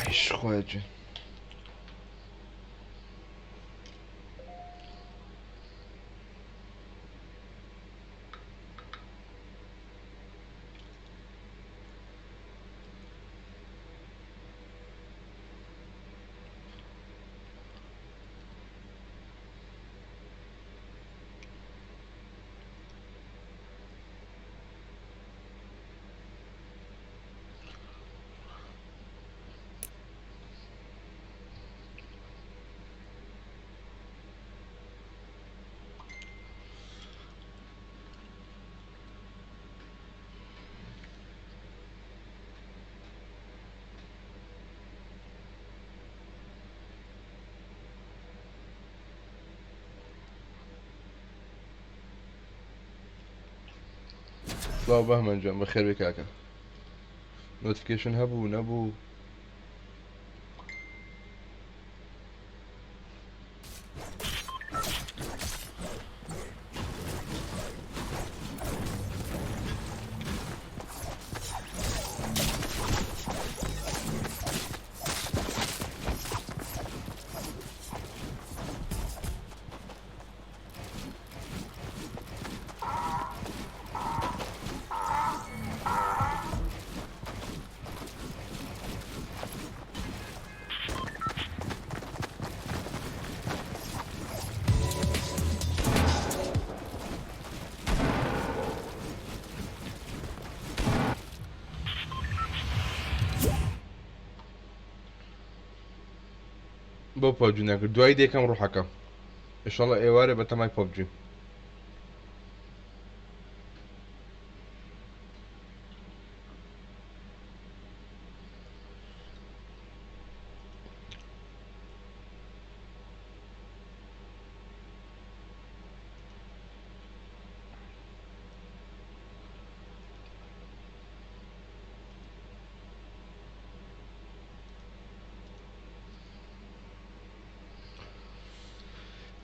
ئایش خوایە گیان. سڵاو بەهمەن جان بەخێربێی کاکە notification هەبوو نەبوو؟ بۆ پەبجی نەکرد دوای دێکەم ڕوحەکەم ئیشەڵا ئێوارێ بەتەمای پەبجیم.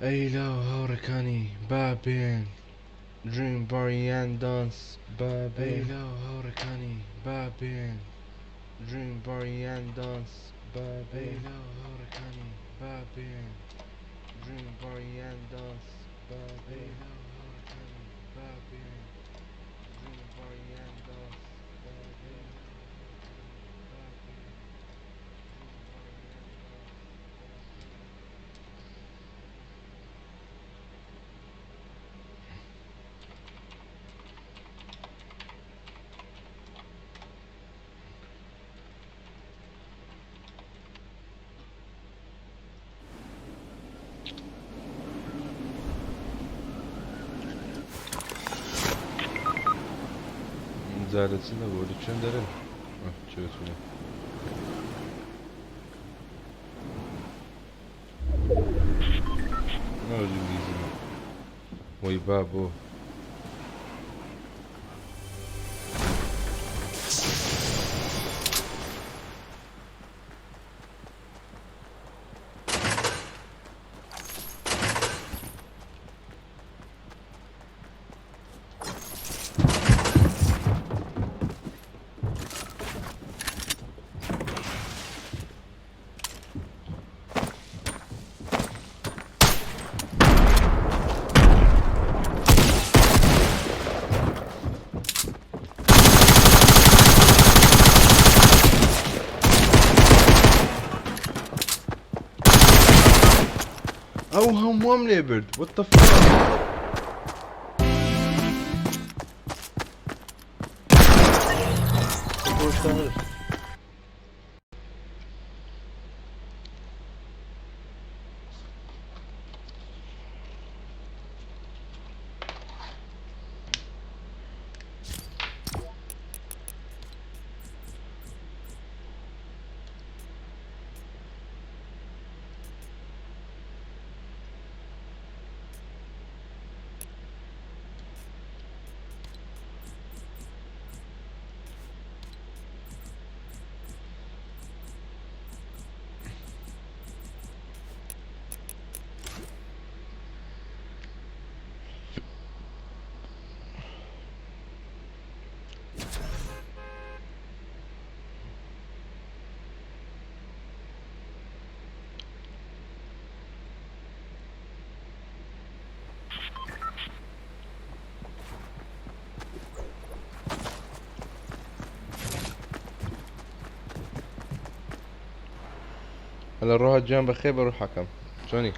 ئەی لاو هاوڕێکانی با بێن دریم باریان دانس با بێن ئەی لاو هاوڕێکانی با بێن دریم باریان دانس با بێن ئەی لاو هاوڕێکانی با بێن دریم باریان دانس با بێن ئەی لاو هاوڕێکانی با بێن دریم باریان دانس با بێن. جارە چ نەبوو لە چێن دەرن چێ چونە. ئینگلیزی وەی بابۆ. ئەو هەمووم لێ برد What the fuck؟ هەلە ڕۆها گیان بەخێر بە ڕوحەکەم چۆنی؟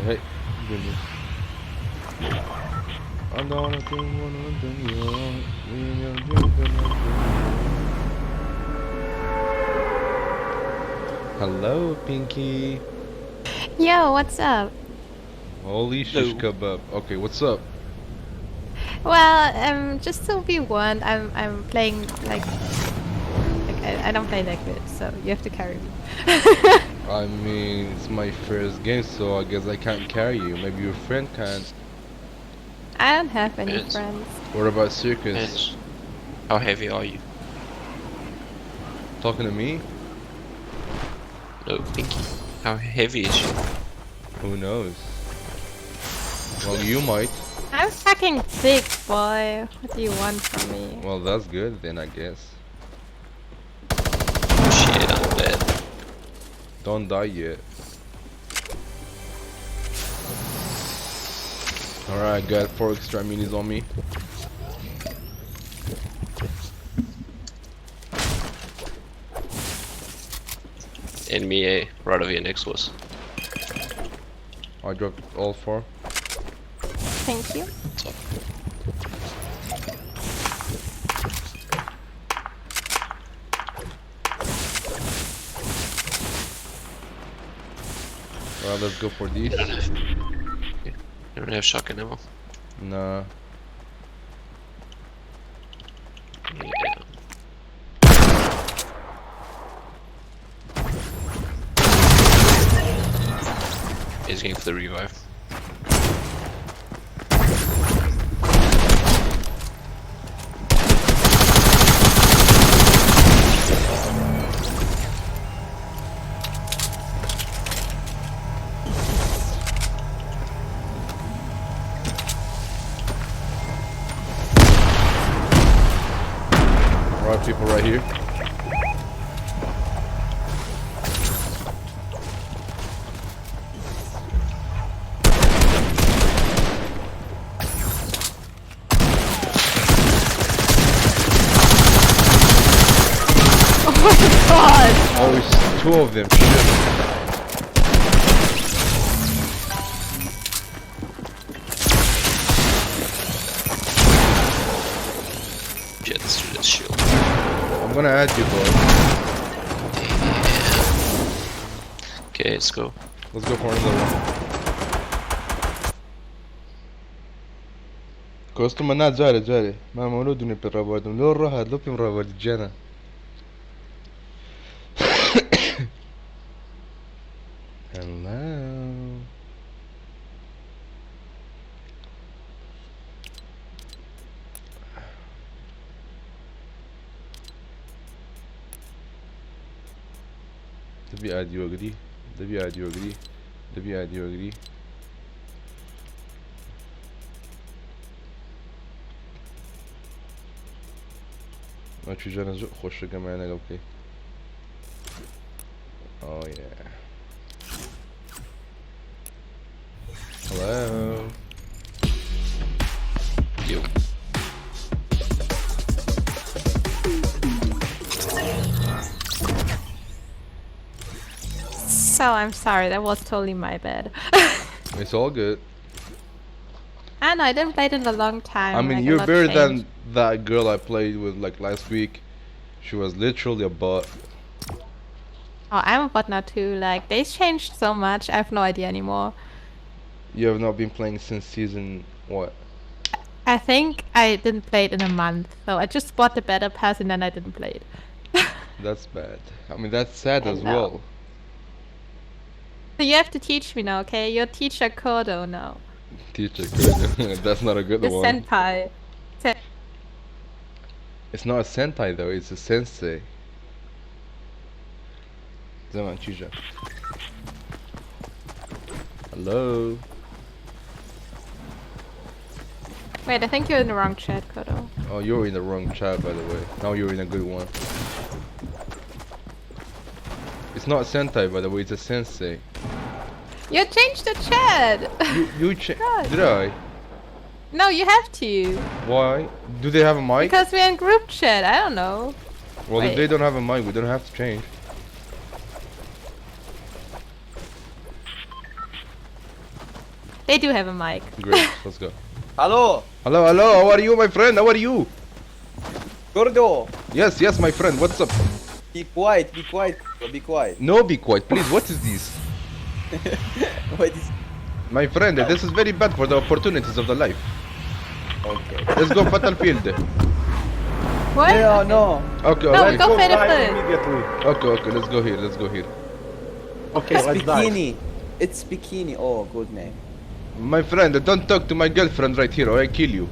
Hey, goodness. Hello, Pinky. Yo, what's up? Holy shish kebab. Okay, what's up? Well, just to be warned, I'm playing like I don't play that good, so you have to carry me. I mean, it's my first game, so I guess I can't carry you. Maybe your friend can. I don't have any friends. What about Circus? How heavy are you? Talking to me? No, Pinky. How heavy is she? Who knows? Well, you might. I'm fucking thick, boy. What do you want from me? Well, that's good then, I guess. Shit, I'm dead. Don't die yet. Alright, got 4 extra minis on me. Enemy A, right over here next to us. I dropped all 4. Thank you. Top. Well, let's go for these. You don't have shotgun ammo? Nah. Yeah. He's going for the revive. Right, people right here. Oh my god! Oh, it's 2 of them. Shit. Shit, let's do this shield. I'm gonna add you, boy. Damn. Okay, let's go. Let's go for another one. كوستو ما جاري جاري ما مولود نبي رابردم لو روح لو بيم رابرد جانا. Hello. W I D agree. W I D agree. W I D agree. ما تشجعنا زق خوش جماعة okay. Oh yeah. Hello. Yo. So I'm sorry, that was totally my bad. It's all good. I know, I didn't play it in a long time. I mean, like, you're better than that girl I played with like last week. She was literally a bot. Oh, I'm a bot now too. Like, they changed so much. I have no idea anymore. You have not been playing since season what? I think I didn't play it in a month. So I just bought the battle pass and then I didn't play it. That's bad. I mean, that's sad as well. So you have to teach me now, okay? You're teacher Kodo now. Teacher Kodo. That's not a good the one. Senpai. It's not a sentai though, it's a sensei. Zaman Chisha. Hello. Wait, I think you're in the wrong chat, Kodo. Oh, you're in the wrong chat, by the way. Now you're in a good one. It's not Sentai, by the way. It's a sensei. You changed the chat. You God. Did I? No, you have to. Why? Do they have a mic? Because we're in group chat. I don't know. Well, if Wait. they don't have a mic, we don't have to change. They do have a mic. Great, let's go. Hello, Hello, hello. How are you, my friend? How are you? Gordo. Yes, yes, my friend. What's up? Be quiet, be quiet, be quiet. No, be quiet, please. What is this? What is? My friend, this is very bad for the opportunities of the life. Okay. Let's go battlefield. What? No, Okay. no. Okay, No, okay. go die battlefield. immediately. Okay, okay, let's go here. Let's go here. Okay, It's let's die. bikini. It's bikini. Oh, good name. My friend, don't talk to my girlfriend right here or I kill you.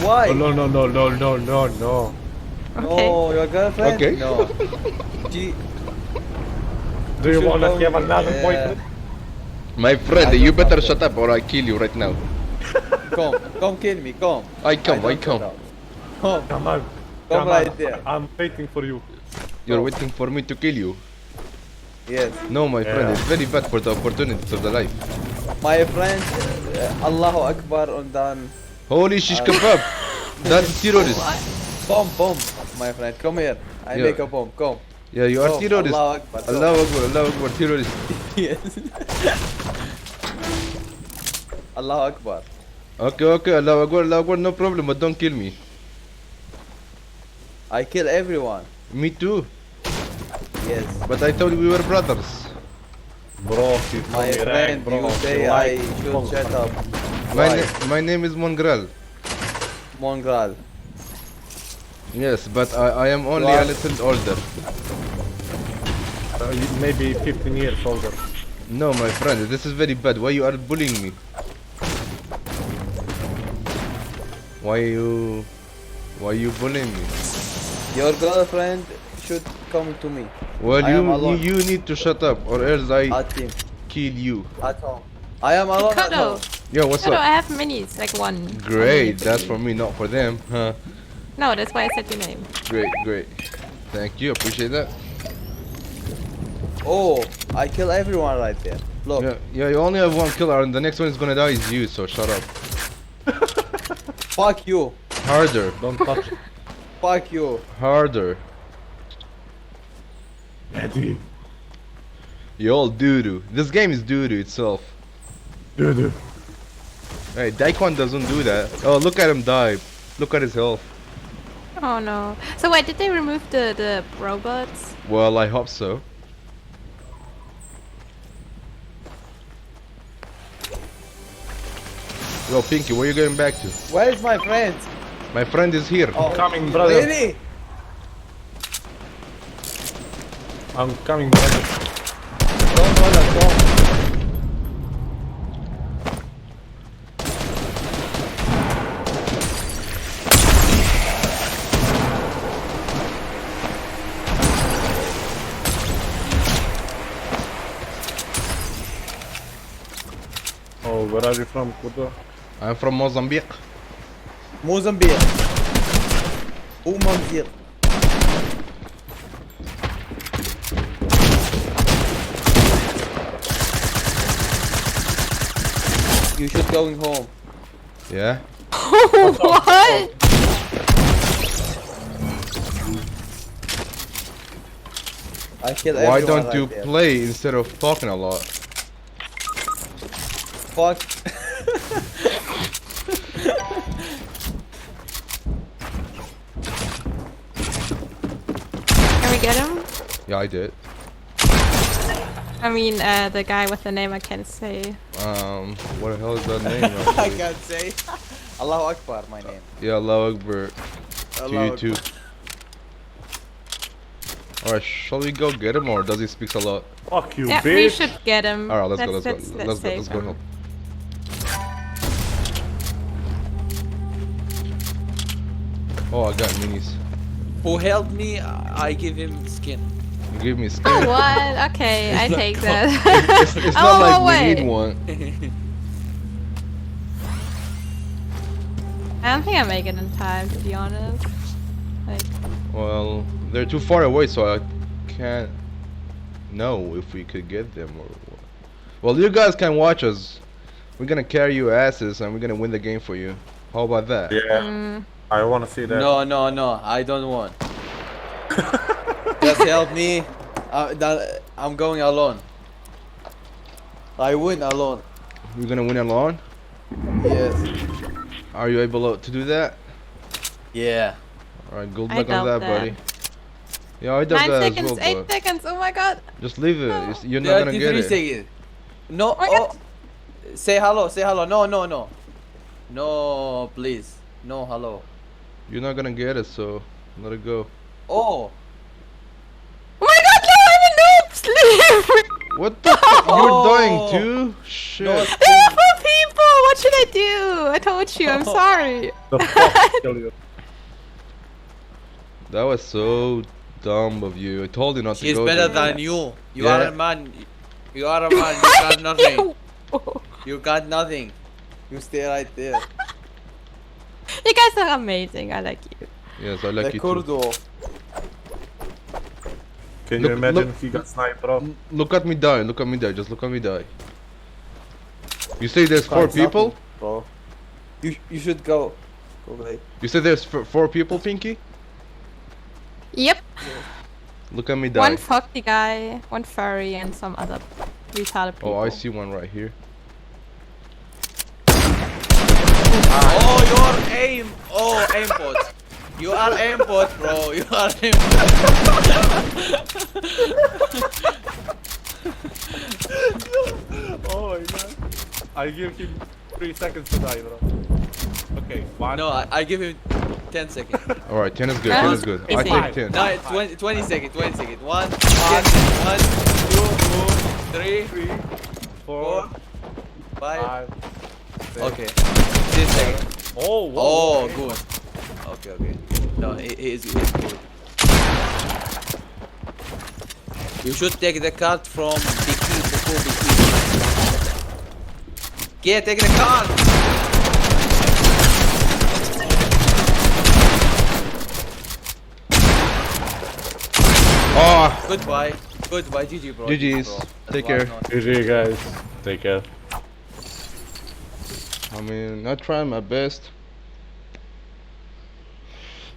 Why? Oh, no, no, no, no, no, no, no. Okay. No, your girlfriend? Okay. No. She. Do you should wanna go- have another yeah. boyfriend? My friend, I you don't better have shut up or I kill you right now. Come, come kill me. Come. I come, I don't come. shut up. Come. Come on. Come Come right on. there. I'm waiting for you. You're waiting for me to kill you. Yes. No, my friend, Yeah. it's very bad for the opportunities of the life. My friend, Allahu Akbar and then Holy shish kebab! That's terrorist. bomb, bomb. My friend, come here. I Yeah. make a bomb. Come. Yeah, you are Come. terrorist. Allahu Akbar. Come. Allahu Akbar, Allahu Akbar, terrorist. Yes. Allahu Akbar. Okay, okay, Allahu Akbar, Allahu Akbar, no problem, but don't kill me. I kill everyone. Me too. Yes. But I thought we were brothers. Bro, he's from My Iraq, friend, bro. you say He I likes should bomb. shut up. My, Why? my name is Mongrel. Mongrel. Yes, but I am only a are- little older. Maybe 15 years older. No, my friend, this is very bad. Why you are bullying me? Why you bullying me? Your girlfriend should come to me. Well, I am alone. you need to shut up, or else I At him. kill you. At home. I am alone at Kodo. home. Yeah, what's Kodo, up? I have minis, like one. Great, One mini that's for for you. me, not for them, huh? No, that's why I said your name. Great, great. Thank you, appreciate that. Oh, I kill everyone right there. Look. Yeah, yeah, you only have one killer, and the next one is gonna die is you, so shut up. Fuck you. Harder, Don't touch Fuck you. harder. Eddie. You all doo-doo. This game is doo-doo itself. Doo-doo. Hey, Daikon doesn't do that. Oh, look at him die. Look at his health. Oh no. So wait, did they remove the robots? Well, I hope so. Yo, Pinky, where are you going back to? Where is my friend? My friend is here. Oh, Coming, brother. Really? I'm coming, brother. Come, brother, come. Oh, where are you from, Kudo? I'm from Mozambique. Mozambique. Oh, Mozambique. You should going home. Yeah. What? I kill Why everyone don't right you there. play instead of talking a lot? Fuck. Can we get him? Yeah, I did. I mean, the guy with the name I can't say. What the hell is that name? I actually? can't say. Allahu Akbar, my name. Yeah, Allahu Akbar. To Allahu you too. All right, shall we go get him, or does he speak a lot? Fuck you, Yeah, bitch. we should get him. All right, let's go, let's go, Let's let's go, let's save go him. help. Oh, I got minis. Who helped me, I give him skin. You give me Oh, scared. what? Okay, I It's not take co- that. It's I'm not on my like we way. need one. I don't think I make it in time, to be honest. Like, Well, they're too far away, so I can't know if we could get them or what. Well, you guys can watch us. We're gonna carry you asses, and we're gonna win the game for you. How about that? Yeah, mm, I wanna see that. No, no, no. I don't want. Just help me. I'm going alone. I win alone. We're gonna win alone. Yes. Are you able to do that? Yeah. All right, good I luck on doubt that, that. buddy. Yeah, I doubt 9 that seconds, as well, 8 but seconds, oh my god. just leave it. No. You're not gonna get 33 it. seconds. No. Oh my Oh, God. say hello. Say hello. No, no, no. No, please. No, hello. You're not gonna get it, so let it go. Oh. Oh my god, no, I'm a noob! Sleep! What the? You're dying Oh. too? Shit. No. There are 4 people! What should I do? I told you, I'm sorry. The fuck kill you. That was so dumb of you. I told you not to She's go better there. than you. You Yeah. are a man. You are a man. You got nothing. You got nothing. You stay right there. You guys are amazing, I like you. Yes, I like The you too. Kurdo. Can Look- you imagine look- if he got sniped, bro? Look at me die. Look at me die. Just look at me die. You say there's 4 Got nothing, people? bro. You should go. Go away. You say there's 4 people, Pinky? Yep. Look at me die. One foxy guy, one furry, and some other retarded people. Oh, I see one right here. Oh, your aim. Oh, aimbot. You are aimbot, bro. You are aimbot. Oh my god. I give him 3 seconds to die, bro. Okay, one. No, I give him 10 seconds. All right, 10 is good. 10 is good. I take 10. No, 20 seconds. 20 seconds. 1, 1, 2, 3, 3, 4, 4, 5. 5. 6. Okay. 6 seconds. Oh, whoa, Oh, okay. good. Okay, okay. No, he is good. You should take the card from Biki before Biki. Yeah, take the card. Ah, Goodbye. Goodbye, GG, bro. GG's. Bro. Take care. GG, guys. Take care. I mean, I try my best.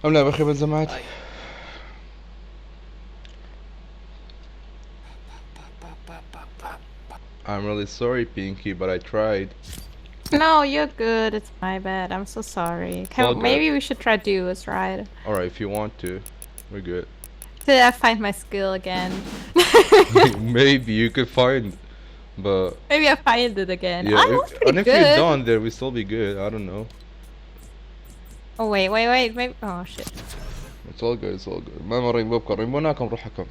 I'm never بخير زمات. I'm really sorry, Pinky, but I tried. No, you're good. It's my bad. I'm so sorry. All good. Maybe we should try duos, right? All right, if you want to, we're good. Till I find my skill again. Maybe you could find, but Maybe I find it again. yeah, I was pretty and if good. you don't, then we still be good. I don't know. Oh wait, wait, wait. Maybe. Oh shit. It's all good. It's all good. ما رينبو بكر رينبو ناكم روحكم.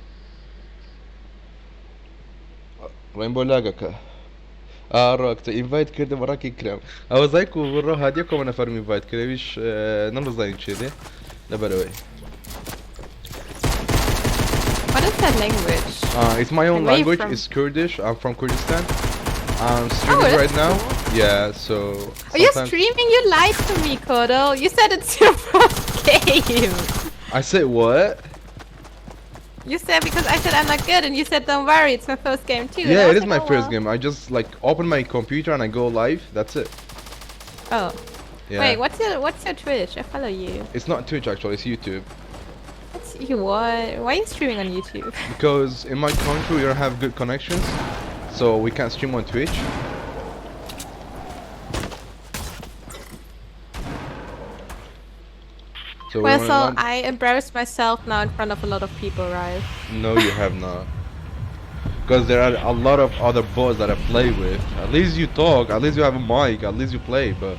رينبو لاقك. ڕۆکتە ئینڤایت کردم ڕاکی کرام ئەوە زایک و ڕۆ هادیە کۆمە نەفەرمی ئینڤایت کرێویش نەمزانین چێ دێ لەبەرەوەی. What is that language? It's my own Where you language. from? It's Kurdish. I'm from Kurdistan. I'm streaming Oh, that's right now. cool. Yeah, so Are you sometimes- streaming? You lied to me, Kodo. You said it's your first game. I said what? You said because I said I'm not good, and you said don't worry, it's my first game too. And I Yeah, it was is like, my oh, first well. game. I just open my computer and I go live. That's it. Oh. Yeah. Wait, what's your Twitch? I follow you. It's not Twitch actually. It's YouTube. What's you what? Why are you streaming on YouTube? Because in my country we don't have good connections, so we can't stream on Twitch. So we wanna learn I embarrassed myself now in front of a lot of people, right? No, you have not. Because there are a lot of other bots that I play with. At least you talk, at least you have a mic, at least you play, but...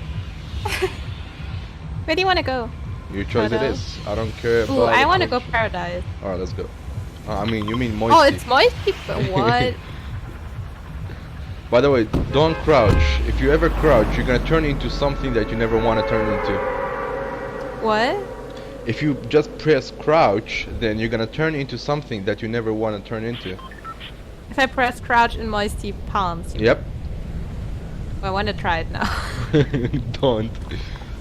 Where do you want to go? Your choice it Photo. is. I don't care Ooh, about I the want to go culture. Paradise. All right, let's go. I mean, you mean Moisty. Oh, it's Moisty, but what? By the way, don't crouch. If you ever crouch, you're going to turn into something that you never want to turn into. What? If you just press crouch, then you're gonna turn into something that you never want to turn into. If I press crouch in moisty palms. Yep. I want to try it now. Don't.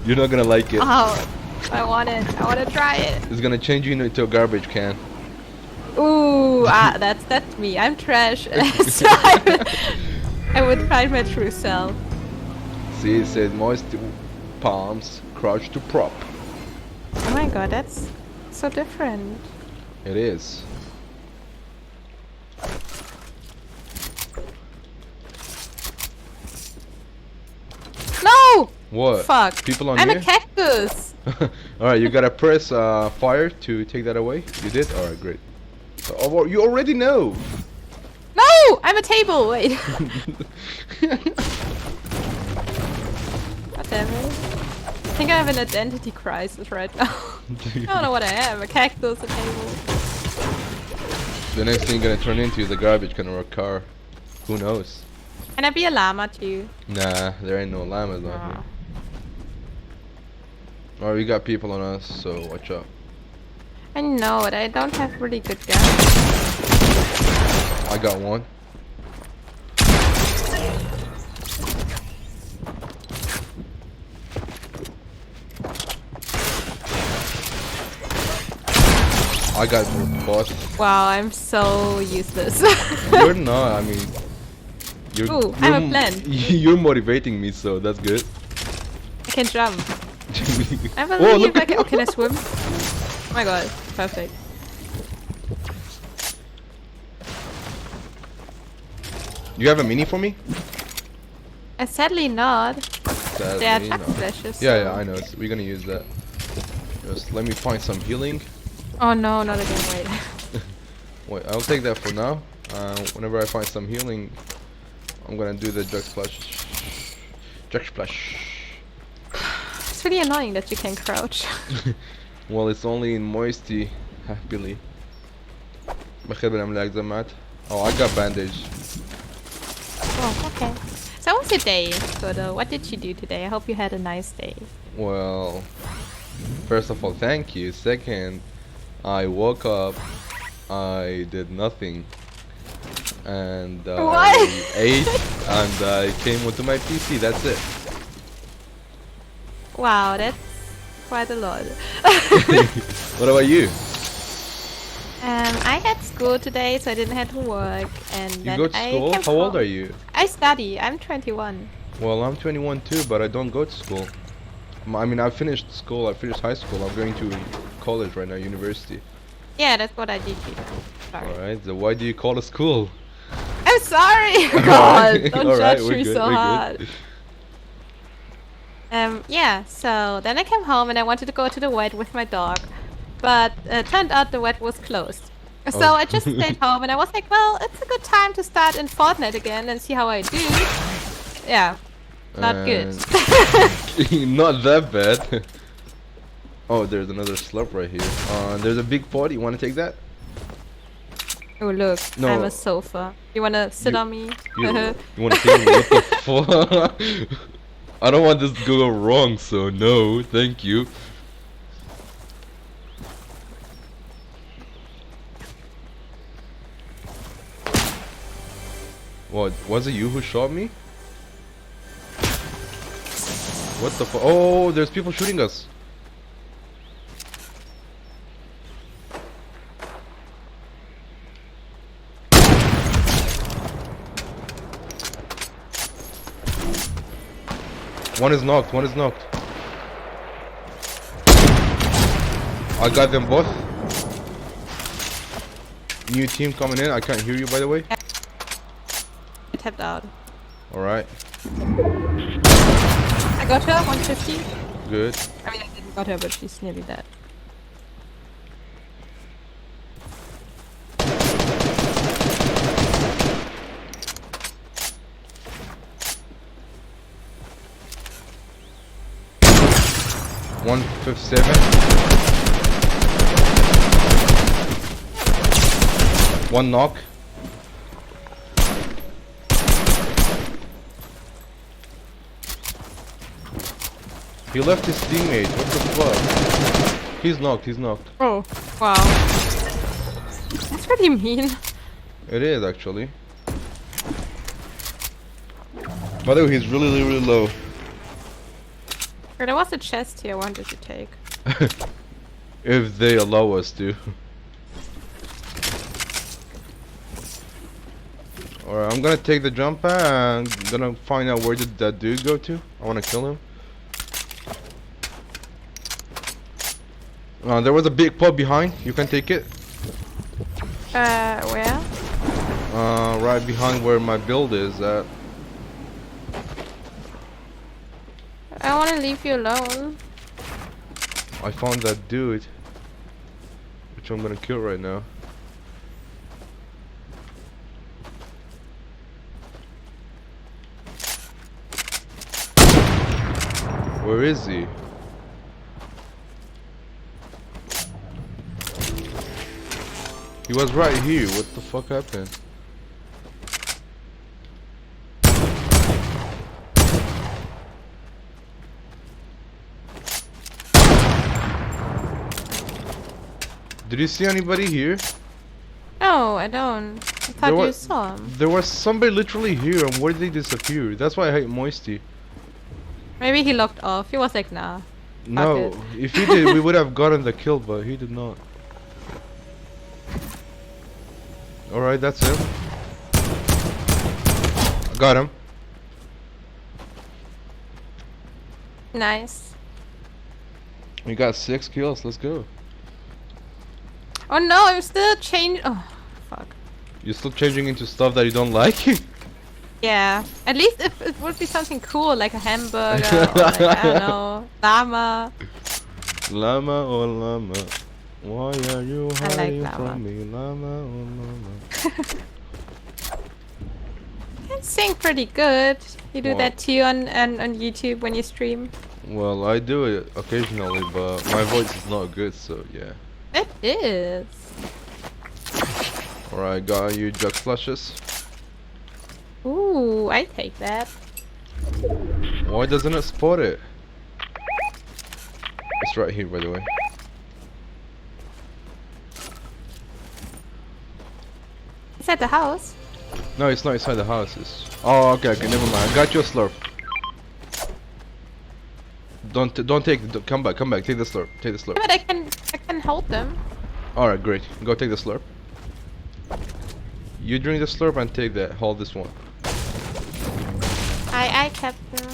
You're not gonna like it. Oh, I want it. I want to try it. It's gonna change you into a garbage can. Ooh, that's me. I'm trash. So I would find my true self. See, it says moist palms, crouch to prop. Oh my god, that's so different. It is. No! What? Fuck. People on I'm you? a cactus. Alright, you gotta press fire to take that away. You did? Alright, great. Oh, well, you already know! No! I'm a table! Wait. God damn it. I think I have an identity crisis right now. I don't know what I am. A cactus, a table. The next thing you're gonna turn into is a garbage can or a car. Who knows? Can I be a llama too? Nah, there ain't no llamas out here. Alright, we got people on us, so watch out. I know it. I don't have really good guns. I got one. I got both. Wow, I'm so useless. You're not. I mean, you're. Ooh, I'm a plant. You're motivating me, so that's good. I can jump. I believe Whoa, look I can. Oh, can I swim? Oh my god, perfect. You have a mini for me? Sadly not. Sadly They are not. chug splashes. Yeah, so- yeah, I know. So we're gonna use that. Just let me find some healing. Oh no, not again. Wait. Wait, I'll take that for now. Whenever I find some healing, I'm gonna do the jug splash. Jug splash. It's really annoying that you can crouch. Well, it's only in moisty, happily. Oh, I got bandage. Oh, okay. So how was your day, Gordo? What did you do today? I hope you had a nice day. Well, first of all, thank you. Second, I woke up, I did nothing, and I What? ate, and I came onto my PC. That's it. Wow, that's quite a lot. What about you? I had school today, so I didn't have to work. And You then go to I school? came How old home. are you? I study. I'm 21. Well, I'm 21 too, but I don't go to school. I mean, I finished school. I finished high school. I'm going to college right now, university. Yeah, that's what I did too. Sorry. All right. So why do you call it school? I'm sorry. God, don't All right, judge we're me good, so we're hard. good. Yeah, so then I came home and I wanted to go to the vet with my dog, but turned out the vet was closed. So Oh. I just stayed home and I was like, well, it's a good time to start in Fortnite again and see how I do. Yeah, not good. Not that bad. Oh, there's another slurp right here. There's a big pot. You want to take that? Oh look, No. I'm a sofa. You want to sit on me? You want to take me? What the fuck? I don't want this to go wrong, so no, thank you. What? Was it you who shot me? What the Oh, there's people shooting us. One is knocked, one is knocked. I got them both. New team coming in. I can't hear you, by the way. I tapped out. All right. I got her, 150. Good. I mean, I didn't got her, but she's nearly dead. 157. One knock. He left his teammate. What the fuck? He's knocked, he's knocked. Oh, wow. That's pretty mean. It is actually. By the way, he's really, really low. There was a chest here I wanted to take. If they allow us to. Alright, I'm gonna take the jump pad and gonna find out where did that dude go to. I wanna kill him. There was a big pot behind. You can take it. Where? Right behind where my build is at. I want to leave you alone. I found that dude, which I'm gonna kill right now. Where is he? He was right here. What the fuck happened? Did you see anybody here? No, I don't. I thought you saw him. There was somebody literally here, and where did they disappear? That's why I hate Moisty. Maybe he locked off. He was like, nah. No, if he did, we would have gotten the kill, but he did not. All right, that's him. I got him. Nice. We got 6 kills. Let's go. Oh no, I'm still changing. Oh, fuck. You're still changing into stuff that you don't like? Yeah. At least if it would be something cool, like a hamburger or like, I don't know, llama. Llama, oh llama. Why are you hiding like from me? Llama, oh llama. You can sing pretty good. You do Well, that too on YouTube when you stream. Well, I do it occasionally, but my voice is not good, so yeah. It is. Alright, got you jug slashes. Ooh, I take that. Why doesn't it spot it? It's right here, by the way. Inside the house? No, it's not inside the house. It's... Oh, okay, okay, never mind. I got your slurp. Don't take. Come back, come back. Take the slurp. Take the slurp. But I can hold them. All right, great. Go take the slurp. You drink the slurp and take that. Hold this one. Aye, aye, Captain.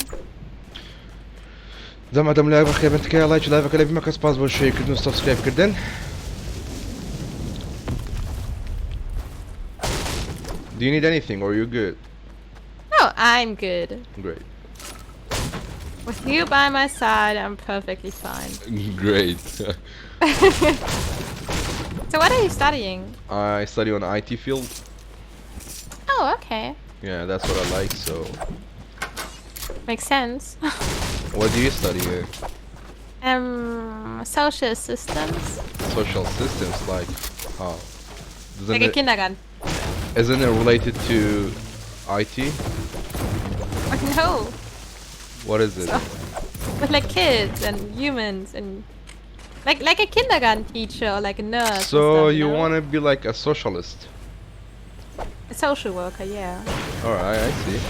دەم لای بەخێبن تکایە لایکی لایڤەکە لێ بمەکە سپاس بۆ شەیرکردن و سەبسکرایبکردن. Do you need anything or are you good? No, I'm good. Great. With you by my side, I'm perfectly fine. Great. So what are you studying? I study on IT field. Oh, okay. Yeah, that's what I like, so... Makes sense. What do you study here? Social systems. Social systems, like how? Like a kindergarten. Isn't it related to IT? No. What is it? So, with like kids and humans and like a kindergarten teacher or like a nurse. So and stuff, you know? want to be like a socialist? A social worker, yeah. All right, I see.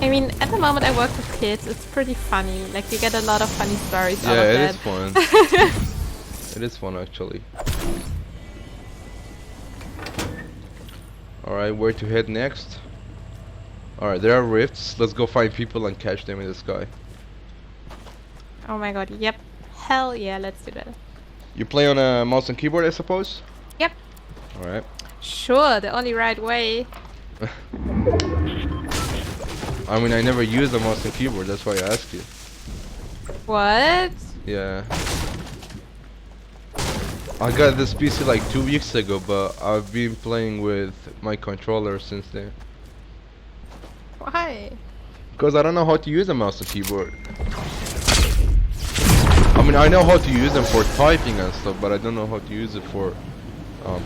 I mean, at the moment I work with kids. It's pretty funny. Like you get a lot of funny stories out Yeah, of it that. is fun. It is fun actually. All right, where to head next? All right, there are rifts. Let's go find people and catch them in the sky. Oh my god, yep. Hell yeah, let's do that. You play on a mouse and keyboard, I suppose? Yep. All right. Sure, the only right way. I mean, I never use a mouse and keyboard, that's why I asked you. What? Yeah. I got this PC like 2 weeks ago, but I've been playing with my controller since then. Why? Because I don't know how to use a mouse and keyboard. I mean, I know how to use them for typing and stuff, but I don't know how to use it for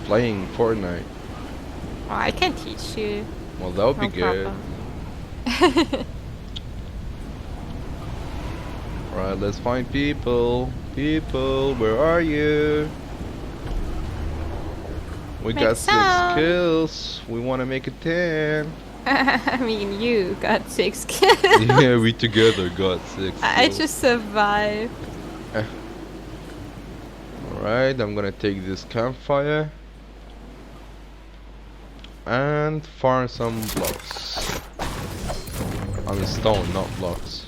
playing Fortnite. Oh, I can teach you. Well, that would be No good. problem. Alright, let's find people. People, where are you? We Make got 6 sound. kills. We want to make it 10. I mean, you got 6 kills. Yeah, we together got 6 I kills. just survived. Alright, I'm gonna take this campfire and farm some blocks. I mean stone, not blocks.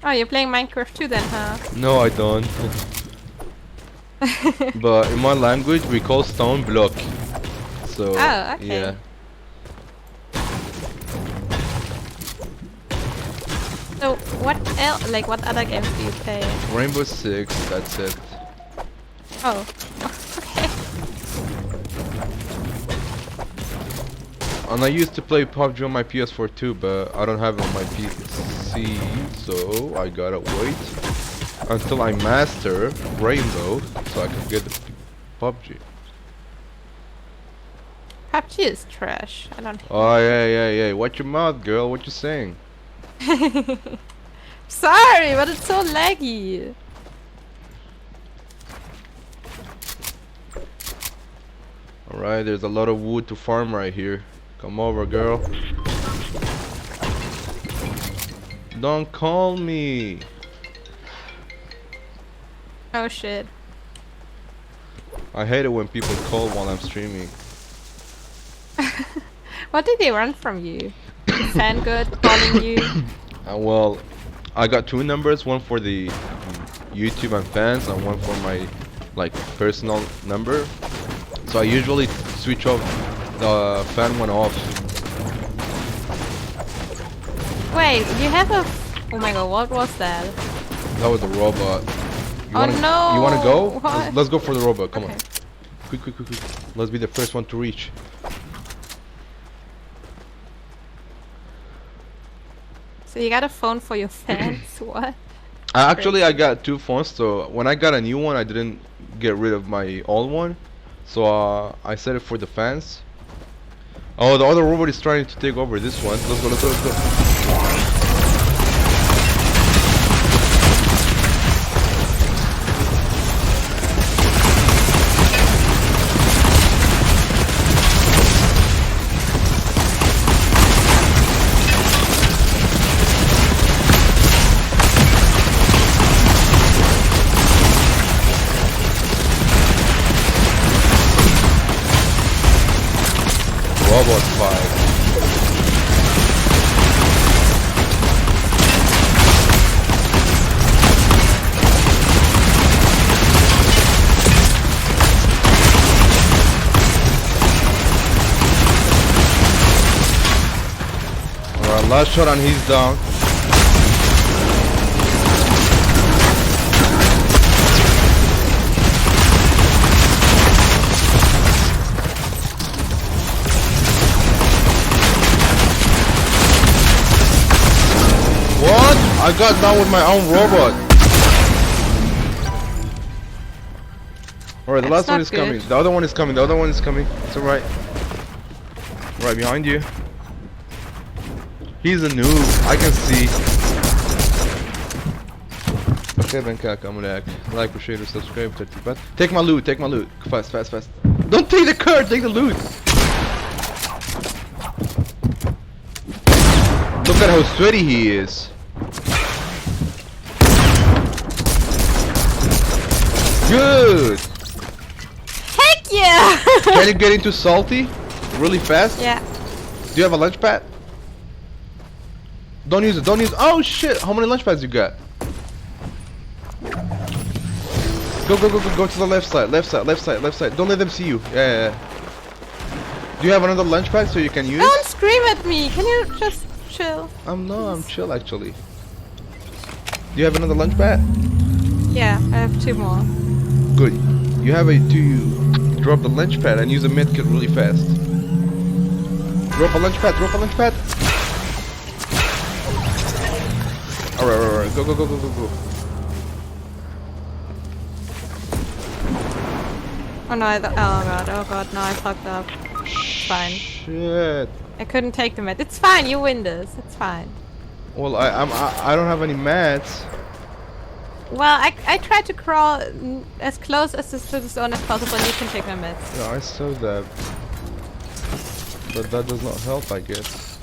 Oh, you're playing Minecraft too then, huh? No, I don't. But in my language, we call stone block. So, Oh, okay. yeah. So what else? Like, what other games do you play? Rainbow Six, that's it. Oh, okay. And I used to play PUBG on my PS4 too, but I don't have it on my PC, so I gotta wait until I master Rainbow so I can get the PUBG. PUBG is trash. I don't. Oh yeah, yeah, yeah. Watch your mouth, girl. What you saying? Sorry, but it's so laggy. All right, there's a lot of wood to farm right here. Come over, girl. Don't call me. Oh shit. I hate it when people call while I'm streaming. What did they run from you? The Fangirl calling you? Well, I got 2 numbers, one for the YouTube and fans and one for my personal number. So I usually switch off the fan one off. Wait, you have a... oh my god, what was that? That was a robot. You Oh no! You want to go? What? Let's go for the robot, come on. Okay. Quick, quick, quick, quick. Let's be the first one to reach. So you got a phone for your fans? What? Actually, I got 2 phones, so when I got a new one, I didn't get rid of my old one. So I set it for the fans. Oh, the other robot is trying to take over this one. Let's go, let's go, let's go. Robot fight. All right, last shot and he's down. What? I got down with my own robot. All right, the That's last one not is coming. good. The other one is coming. The other one is coming. It's all right. Right behind you. He's a noob. I can see. Okay, Ben I'm gonna like, share, subscribe. Take my loot. Take my loot. Fast, fast, fast. Don't take the card. Take the loot. Look at how sweaty he is. Good. Heck yeah! Can you get into salty really fast? Yeah. Do you have a launch pad? Don't use it. Don't use it. Oh shit! How many launch pads you got? Go, go, go, go, go to the left side, left side, left side, left side. Don't let them see you. Yeah, yeah, yeah. Do you have another launch pad so you can use? Don't scream at me. Can you just chill? I'm no, I'm chill actually. Do you have another launch pad? Yeah, I have 2 more. Good. You have a to drop the launch pad and use a medkit really fast. Drop a launch pad, drop a launch pad. All right, all right, all right. Go, go, go, go, go, go. Oh no, I oh god, oh god, no, I fucked up. It's fine. Shit. I couldn't take the med. It's fine, you win this. It's fine. Well, I don't have any mats. Well, I, I tried to crawl as close as this to the zone as possible, and you can take my meds. Yeah, I saw that. But that does not help, I guess.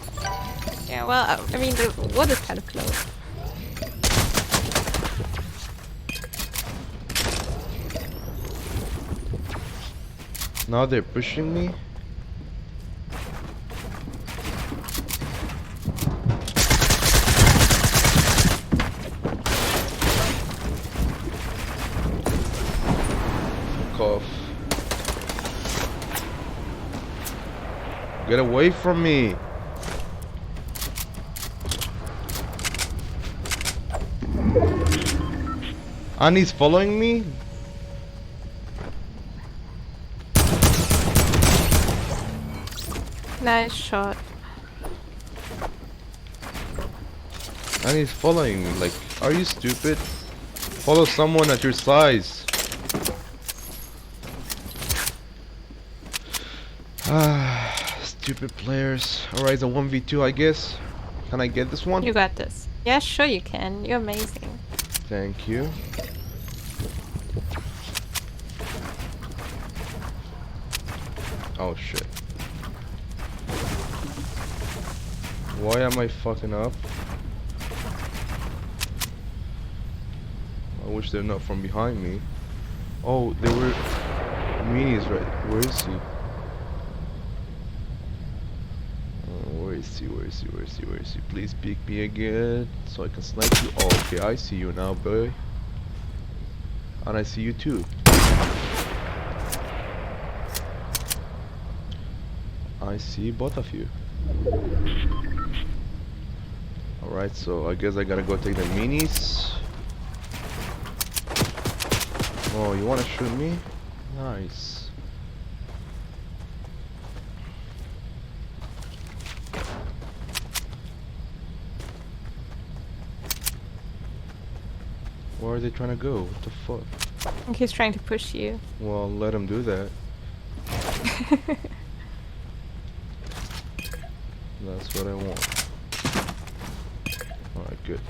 Yeah, well, I, I mean, the wood is kind of close. Now they're pushing me? Fuck off. Get away from me! And he's following me? Nice shot. And he's following me. Like, are you stupid? Follow someone at your size. Ah, stupid players. Alright, it's a 1v2, I guess. Can I get this one? You got this. Yeah, sure you can. You're amazing. Thank you. Oh shit. Why am I fucking up? I wish they're not from behind me. Oh, they were minis right. Where is he? Oh, where is he? Where is he? Where is he? Where is he? Please pick me again so I can snipe you. Oh, okay, I see you now, boy. And I see you too. I see both of you. Alright, so I guess I gotta go take the minis. Oh, you wanna shoot me? Nice. Where are they trying to go? What the fuck? I think he's trying to push you. Well, let him do that. That's what I want. Alright, good.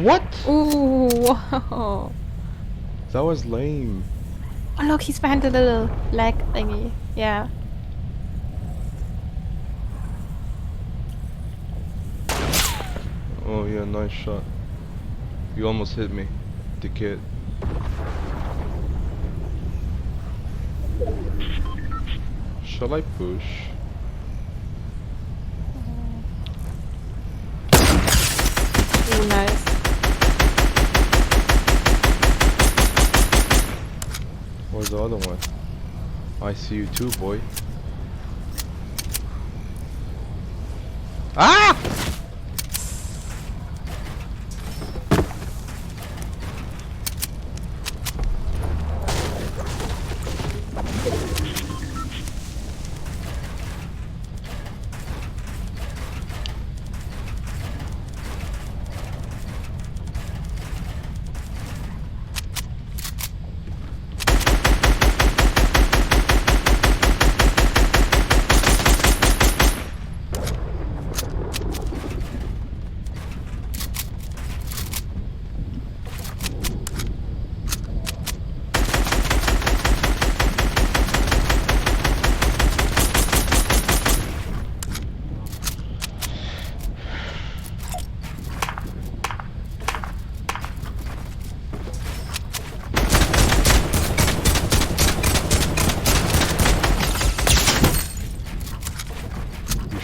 What? Ooh, whoa. That was lame. Oh look, he's behind the little leg thingy. Yeah. Oh yeah, nice shot. You almost hit me, dickhead. Shall I push? Ooh, nice. Where's the other one? I see you too, boy. Ah!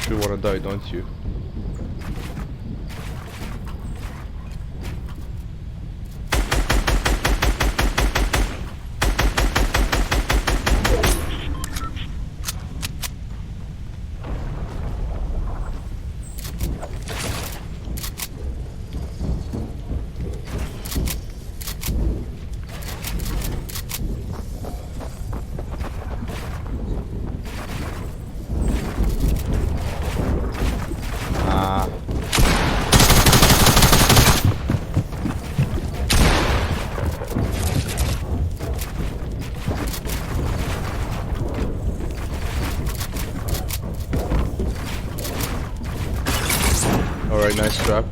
sure wanna die, don't you? Ah. Alright, nice trap.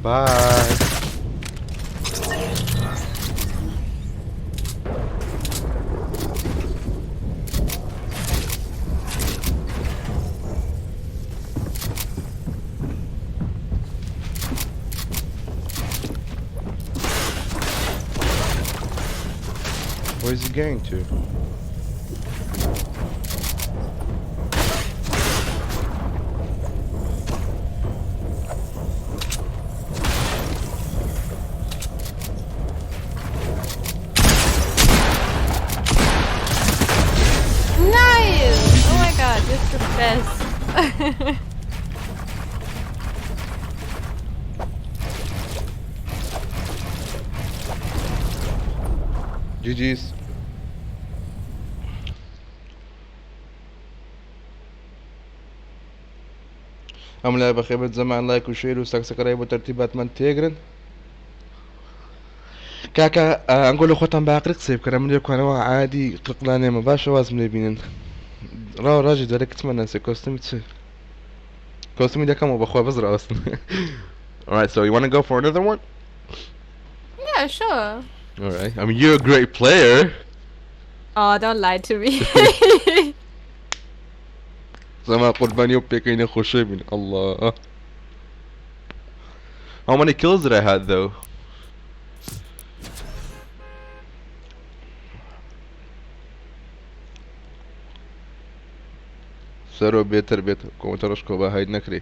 Bye. Where's he going to? Nice! Oh my god, this is the best. GG's. ئەم لای بەخێبەت زەمان لایک و شێر و subscribe و تەرتیباتمان تێگرن کاکە ئەنگۆ لە خۆتان باقری قسەی بکەن من لێکوانەوە عادی قرقلانێمە باشە وازم لێ بینن ڕاو ڕاژی دەرە کچمە ناسێ کۆستمی چ کۆستمی دەکەمەوە بەخوا بەس ڕاوەستن. Alright, so you want to go for another one? Yeah, sure. Alright. I mean, you're a great player. Oh, don't lie to me. زمان قرباني وبيكيني خوشي الله. How many kills did I have though? سەرۆ بێتر بێت کۆمەتە ڕشکۆ بە هاید نەکرێ.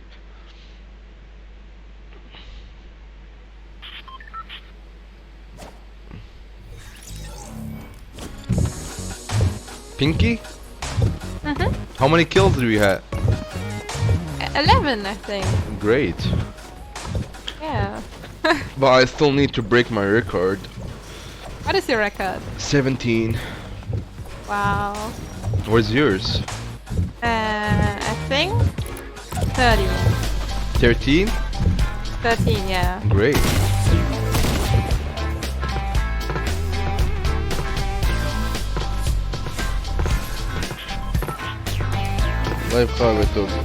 Pinky? Mm-hmm. How many kills do we have? 11, I think. Great. Yeah. But I still need to break my record. What is your record? 17. Wow. Where's yours? I think 30. 13? 13, yeah. Great. الله يبقى بالتوفيق.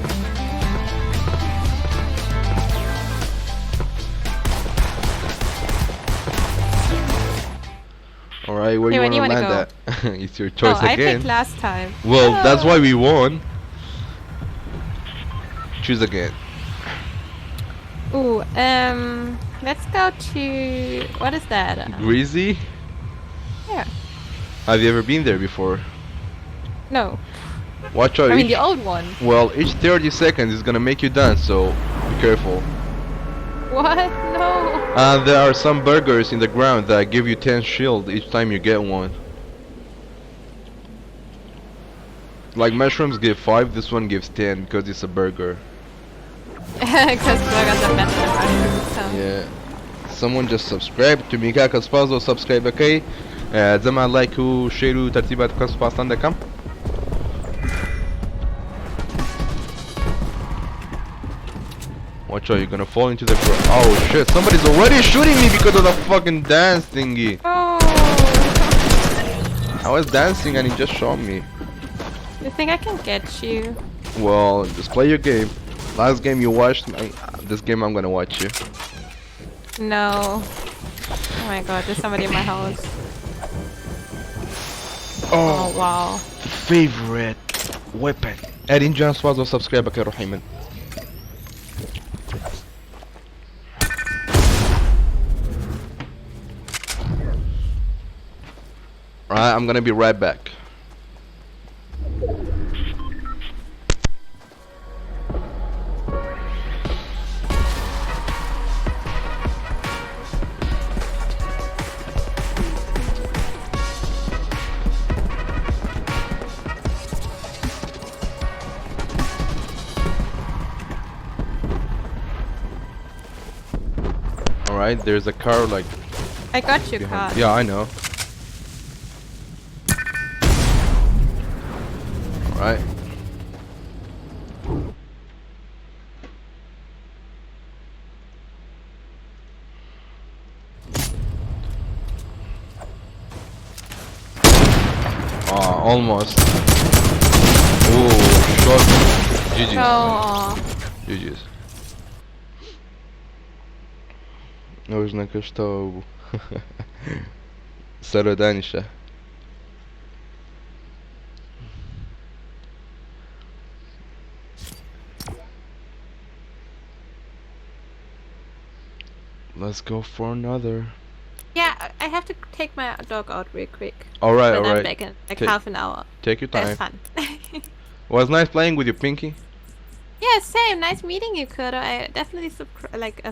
Alright, where Hey, you where do you wanna wanna land go? at? It's your choice Oh, I again. picked last time. Well, that's why we won. Choose again. Ooh, let's go to, what is that? Greasy? Yeah. Have you ever been there before? No. Watch out. I mean each, the old one. Well, each 30 seconds is gonna make you dance, so be careful. What? No. And there are some burgers in the ground that give you 10 shield each time you get one. Like mushrooms give 5, this one gives 10 because it's a burger. Because burgers are better than mushrooms. So. Yeah. Someone just subscribed to me. کاکە سپاس بۆ subscribe ەکەی. زەمان لایک و share و تەرتیبات بکەن سپاستان دەکەم. Watch out, you're gonna fall into the ground. Oh shit, somebody's already shooting me because of the fucking dance thingy. Oh. I was dancing and he just shot me. You think I can get you? Well, just play your game. Last game you watched, this game I'm gonna watch you. No. Oh my god, there's somebody in my house. Oh wow. Favorite weapon. ئەرین جان سوپاس بۆ subscribe ەکەی ڕۆحی من. Alright, I'm gonna be right back. Alright, there's a car like I got your behind. car. Yeah, I know. Alright. Ah, almost. Ooh, shot. GG's. Oh. GG's. ئەوش نەکەشتەوە بوو. سەرۆ دانیشە. Let's go for another. Yeah, I have to take my dog out real quick. All right, But all I'm right. back in like half an hour. Take your That's time. fun. Was nice playing with you, Pinky. Yeah, same. Nice meeting you, Kurdo. I definitely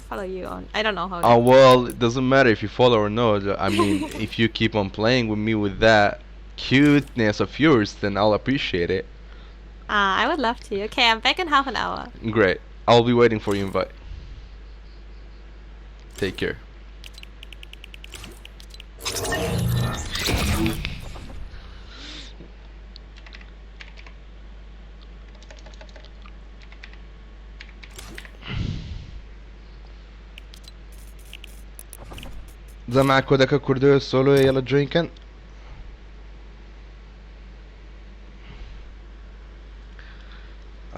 follow you on. I don't know how. Oh well, it doesn't matter if you follow or not. I mean, if you keep on playing with me with that cuteness of yours, then I'll appreciate it. I would love to. Okay, I'm back in half an hour. Great. I'll be waiting for your invite. Take care. زەما کۆدەکە کوردەوە سۆلۆیە یەڵە جوینکەن.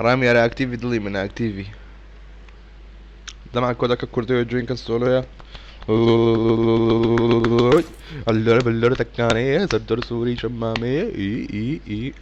ڕام یارە ئەکتیڤی دڵی من ئەکتیڤی. زەما کۆدەکە کوردەوە جوینکەن سۆلۆیە. اللر بلر تكاني صدر سوري شمامي اي اي اي.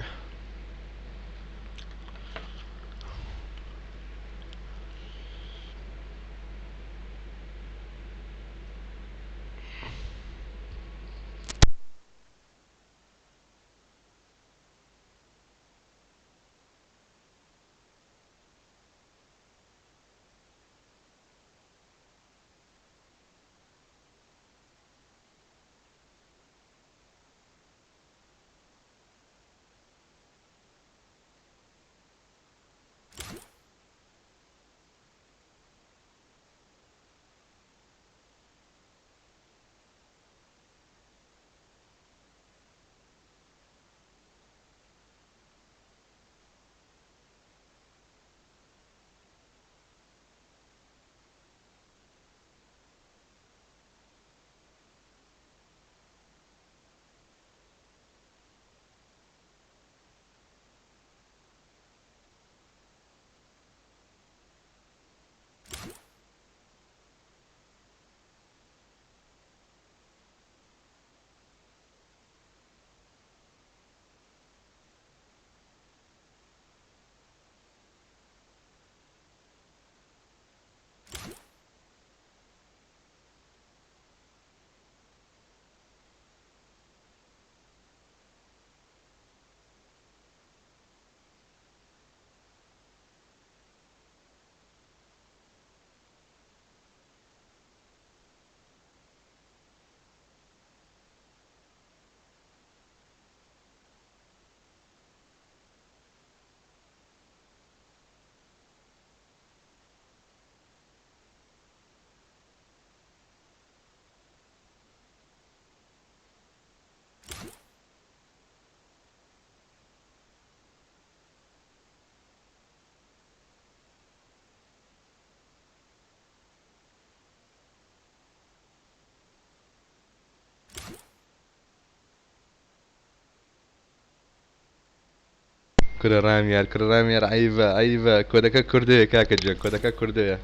کورە ڕامیار کورە ڕامیار عیبە عیبە کۆدەکە کوردەیە کاکە گیان کۆدەکە کوردەیە.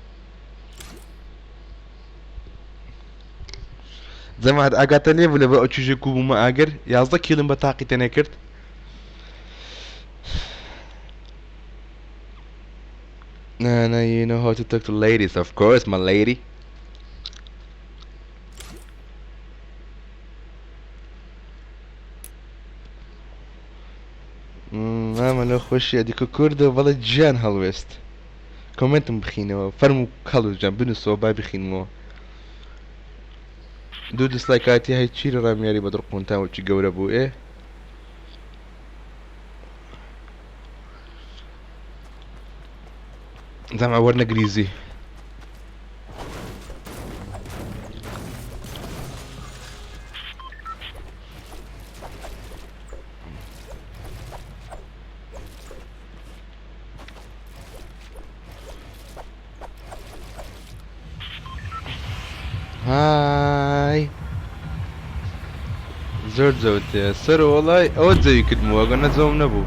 جەماعەت ئاگاتان لێ بوو لەبەر ئەو چیژەی کو بوومە ئاگر 11 kill م بە تاقی تەنێ کرد. Nah, nah, you know how to talk to ladies, of course, my lady. مامە لەو خۆشیە دیکە کوردە بەڵێ گیان هەڵوێست کۆمێنتم بخینەوە فەرموو هەڵوێست گیان بنووسەوە با بخینمەوە دوو دیسلایکاتی هەی چیرە ڕامیاری بەدڕ قونتان وەکی گەورە بوو ئێ زەمع وەرنەگریزی های زۆر جەوت سەر وەڵای ئەوە جەوی کردمەوە ئەگەر نە جەوم نەبوو.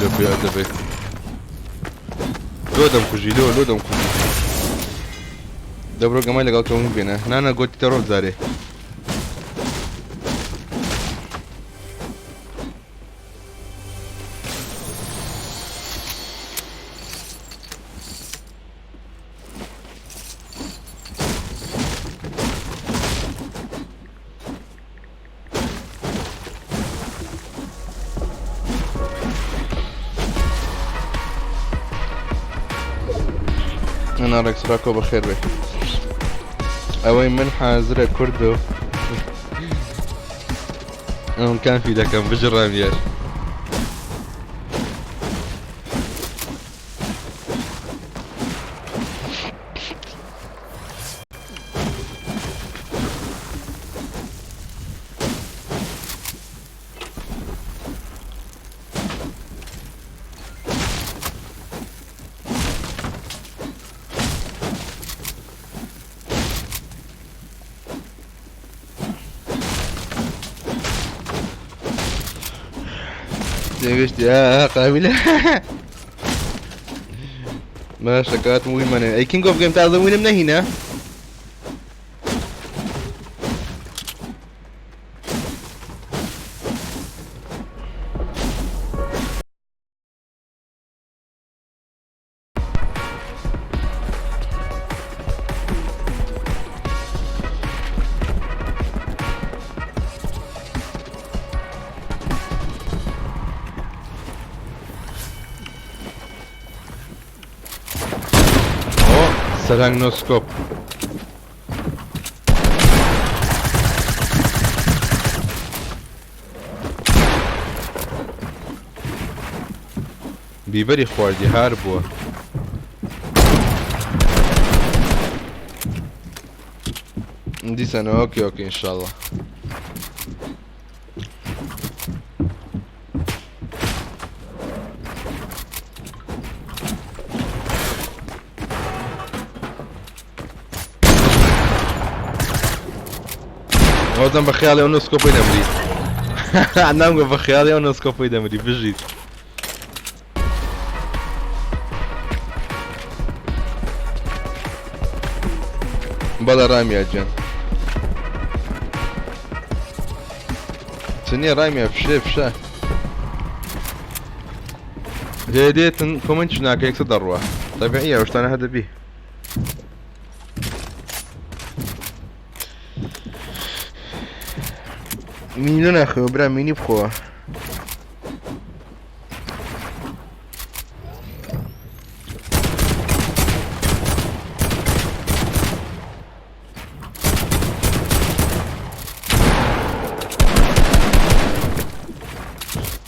لە بێ ئەدەبێ لۆ دەمکوژی لۆ لۆ دەمکوژی دەبڕۆ گەمای لەگەڵ کەون بێنە نانا گۆتی دەڕۆ جارێ أنا ريكس راكو بخير بي ئەوەی من حازرە کوردۆ ئەم کان فی دەکەم بژ ڕامیار. تێگەشتی ئا قابلە باشە کاتم ویمانێ ئەی کینگ ئۆف گەیم تازە وینم نەهینە ئۆ سەرنگ نۆسکۆپ. بیبەری خواردی هار بووە. دیسانەوە ئۆکەی ئۆکەی ئینشاڵڵا. ئەوەدەم بە خەیاڵی ئەو نۆسکۆپەی دەمری. نامگە بە خەیاڵی ئەو نۆسکۆپەی دەمری بژیت. بەڵێ ڕامیا گیان. چ نییە ڕامیا فشێ فشە. لێ دێتن کۆمنتش ناکە یەکسەر دەڕوا. تەبیعیە ئەو شتانە هەر دەبی. مینۆ ناخەوە برا مینی بخۆوە.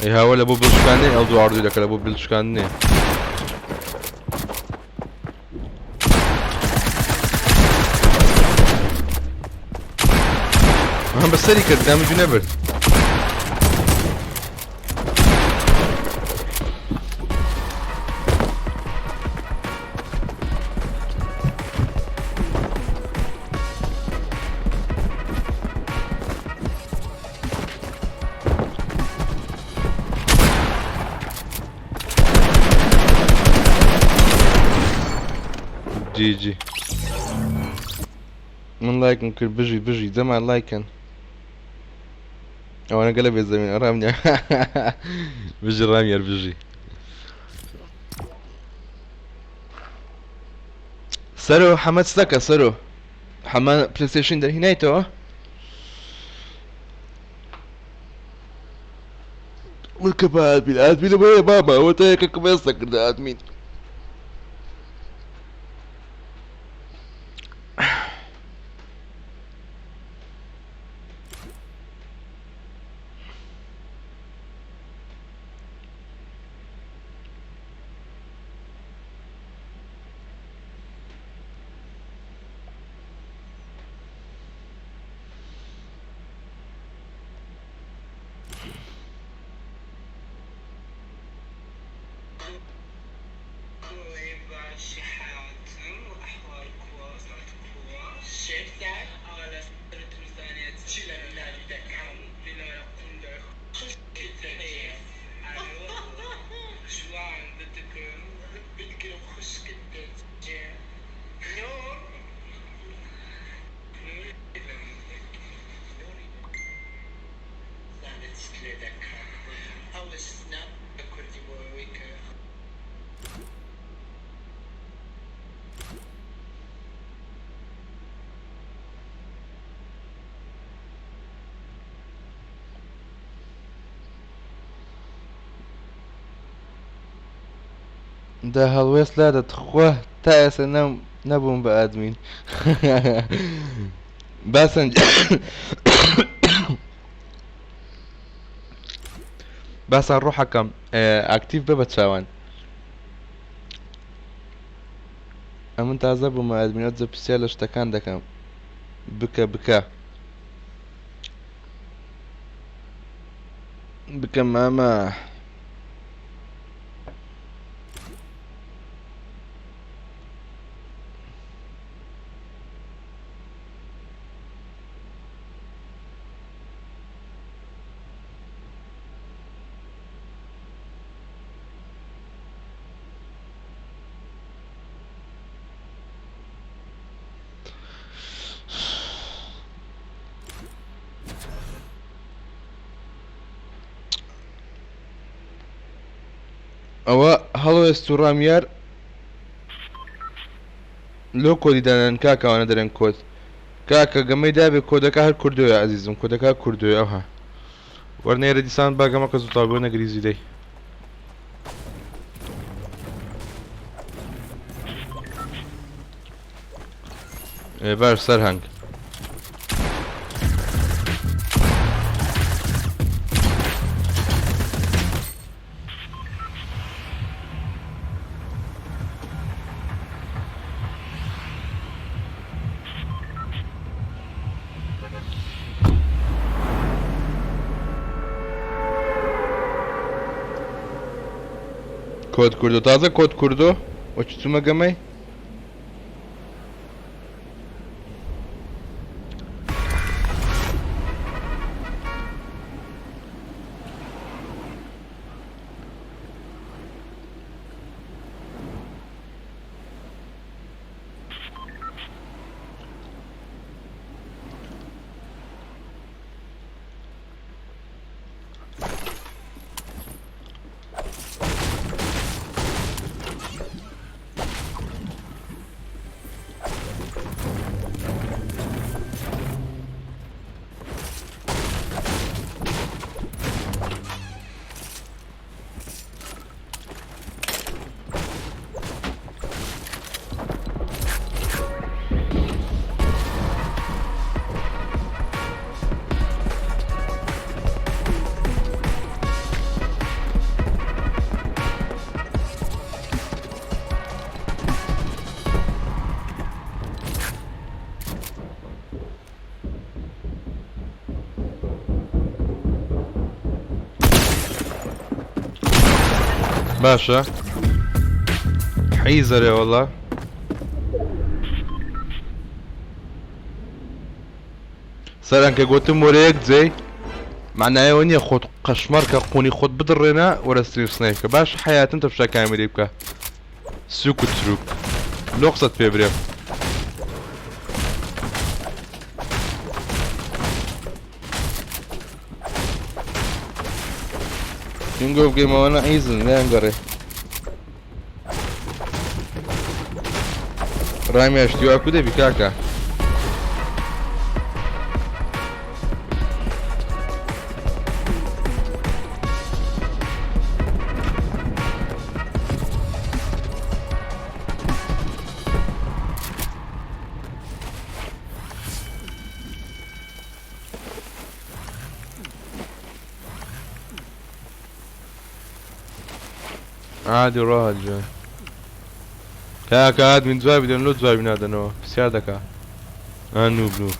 ئەی هاوە لە بۆ بڵشکاندنێ ئەو دوو ئاردوو دەکە لە بۆ بلشکاندنێ. ئەم بەسەری کرد دامجو نەبرد. جی جی من لایکم کرد بژی بژی دەمان لایکن ئەوانە گەلە بێ زەمین ڕام نیە بژی ڕامیار بژی سەرۆ حەمەد سەکە سەرۆ حەمە پلەیستەیشن دەرهینایتەوە بکە بە ئادمین ئادمینم هەیە مامە ئەوە تا یەکەکەم ئێستا کردە ئادمین دا هەڵوێست لادە تخوا تا ئێستا نەبووم بە ئادمین باسن باسان ڕۆحەکەم ئاکتیڤ بە بە چاوان ئەمن تازە بوومە ئەدمین ئەوجە پرسیار لە شتەکان دەکەم بکە بکە بکە مامە. ئەوە هەڵوێست و ڕامیار لۆ کۆدی دانان کاکە ئەوانە دەرێن کۆد کاکە گەمەی دابێ کۆدەکە هەر کوردۆیە ئەزیزم کۆدەکە کوردۆیە ئەوها وەرنێرە دیسان با گەمەکە زوو بۆ نەگریزی دەی باش سەرهەنگ کۆد کوردۆ تازە کۆد کوردۆ وەچ چوومە گەمەی باشە حیزەرێ وەڵا. سەران کە گۆتم وەرە یەک جێی معنای ئەوە نییە خۆت قەشمەڕ کە قوونی خۆت بدڕێنە وەرە stream snipe کە باش حەیاتم تەفشا کامێری بکە سوک و چروک لۆ قسەت پێ برێم. King of Game ئەوانە عیزن لێیان گەڕێ. ڕامیان شتی وا کو دەبی کاکە. عادی ڕۆهات جوان کاکە ئادمین جوابی دەن لۆ جوابی نادەنەوە پرسیار دەکا ئا نوب نوب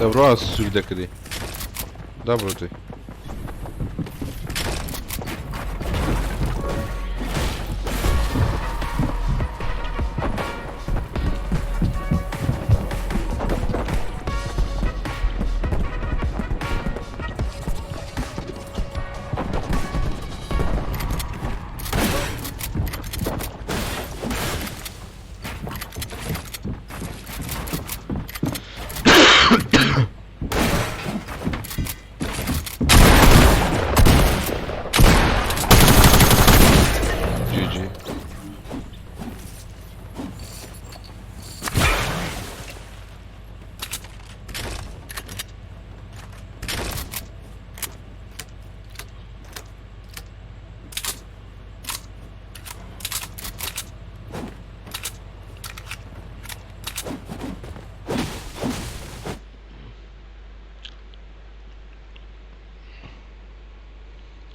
دەبڕۆ سوک دەکردی دەبڕۆ توی. GG.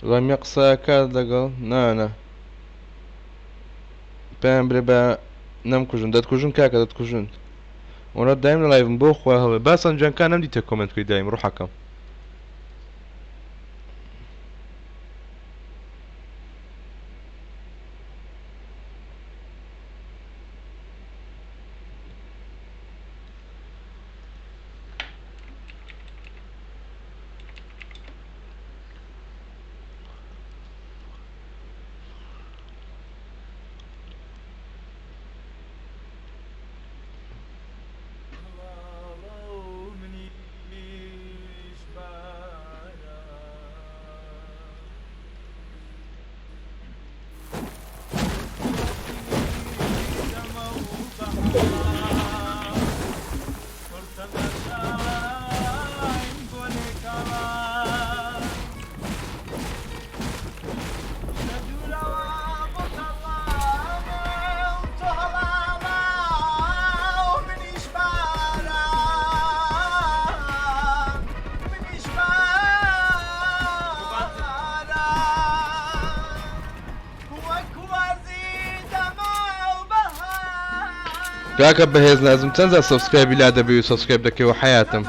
ڕامیە قسە کات لەگەڵ نانا پێیان برێ بە نەمکوژن دەتکوژن کاکە دەتکوژن وەڵا دایم لە live م بۆ خوا هەڵێ باسان جان کا نەمدیتە comment بکەی دایم ڕوحەکەم. کاکە بەهێز نازم چەند جار subscribe ی لا دەبی و subscribe دەکەی و حەیاتم.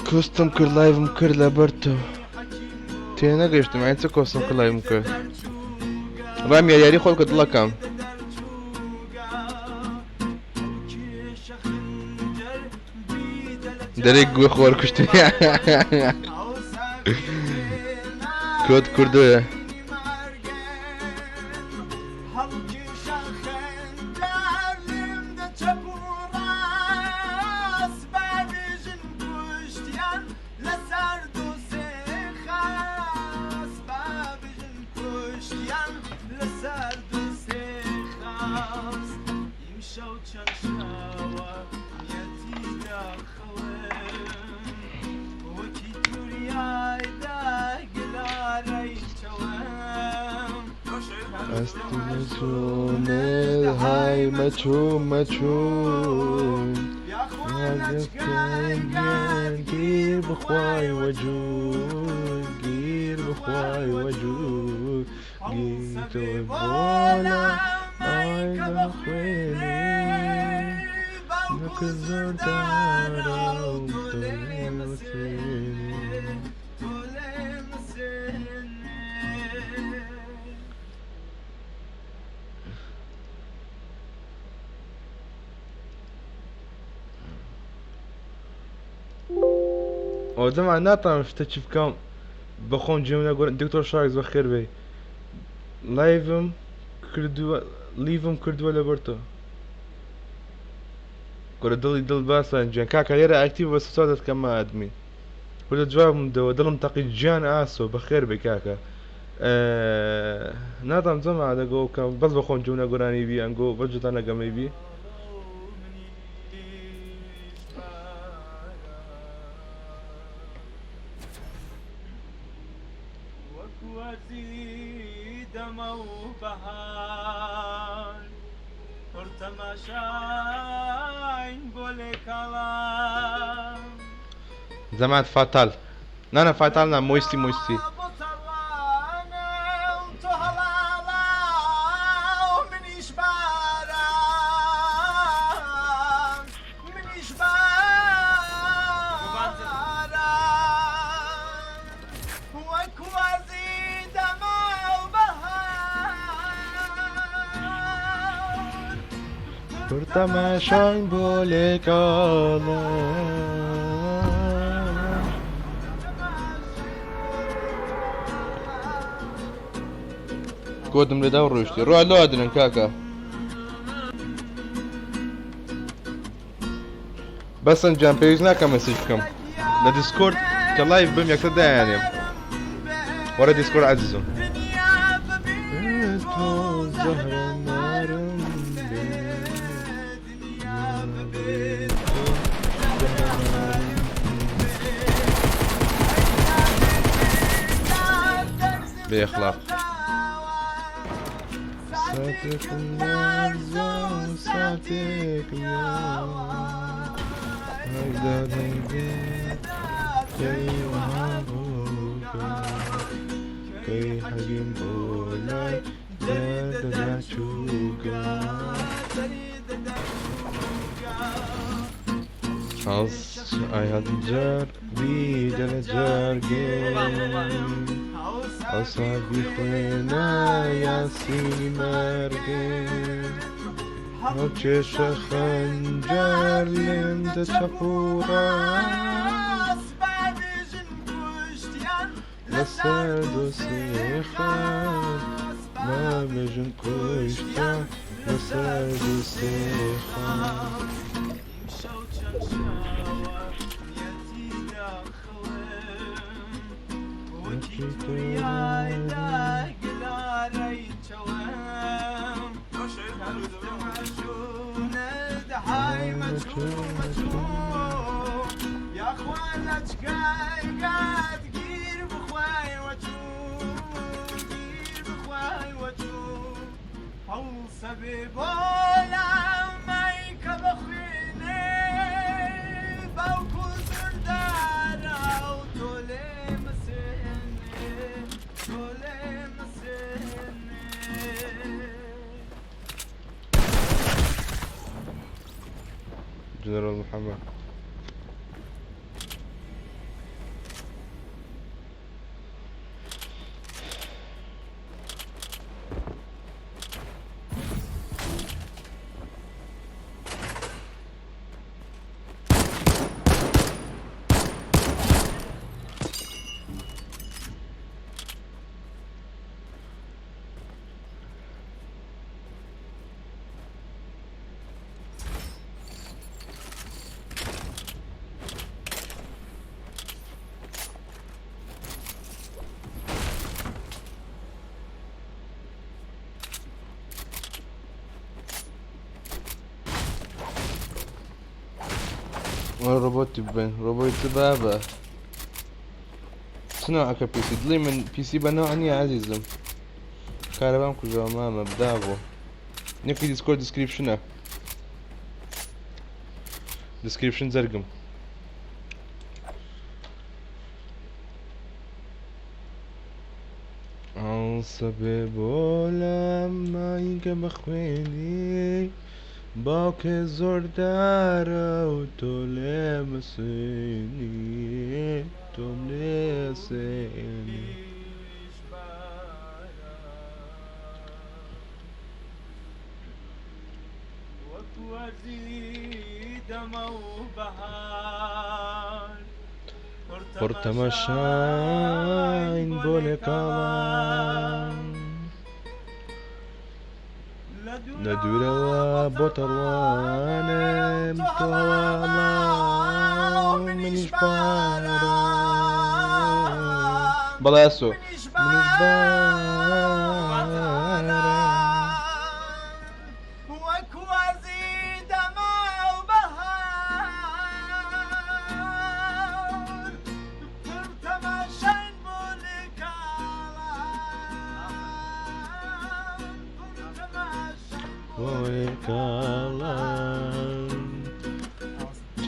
کۆستم کرد live م کرد لەبەر تۆ تێنەگەشتم ئەی چ کۆستم کرد live م کرد ڕام یاری خۆت کە دڵەکەم. دەرێ گوێ خۆر کوشتی. کۆت کوردۆیە. مەچوو مەچوو گیر بخوای وەجوو گیر بخوای وەجوو گیر تۆ بۆلا مایکە بخوێنێ نەکە زۆردارە و تۆ لێ ئەو جەماعە ناتوانم شتە چی بکەم بەخۆم جێم نەگۆرم دکتۆر شاکس بەخێر بێی لایڤم کردووە لیڤم کردووە لەبەر تۆ کورە دڵی دڵ باسان گیان کاکە لێرە ئەکتیڤ بە سوسا دەتکەمە ئەدمین کورە جوابم دەوە دڵم تەقی گیان ئاسۆ بەخێر بێ کاکە ناتام جەماعە دەگۆ بکەم بەس بەخۆم جێم نەگۆرانی بی ئەنگۆ بەس جوتان لەگەمەی بی زەمات فاتال نانا فاتال نا مۆیستی مۆیستی. تەماشاین بۆ لێکاڵە. کۆدم لێدا و ڕۆیشتی ڕوا لۆ ئەدرن کاکە بەسن جان پێویست ناکە مەسج بکەم لە دیسکۆرد کە لایڤ بم یەکسەر دایانێم وەرە دیسکۆرد عەزیزم. بێ ئەخلاق. ساتێکم لەرزە و ساتێک ئەسابی خوێنە یاسینی مەرگێ هەڵکێشە خەنجەر لێم دە چەپ و ڕاست لەسەر دۆسێ خاک نابێژن کوشتیان لەسەر دۆسێ خاک. جنرال محمد. ڕۆبۆتی ببەین ڕۆبۆتی بابە چ نەوعەکە پیسی دڵی من پیسی بە نەوع نییە عەزیزم کارەبام کوژەوە مامە بداغۆ نێکی دیسکۆرد دیسکریپشنە دیسکریپشن جەرگم ئەڵسەبێ بۆ لە ماینکە بەخوێنی باوکێ زۆردارە و تۆ لێ مسێنی تۆم لێ سێنی. پڕ تەماشاین بۆ لێکاڵان لە دوورەوە بۆ تەڕوانم تۆ هەواڵام منیش باران بەڵێ ئاسۆ منیش باران.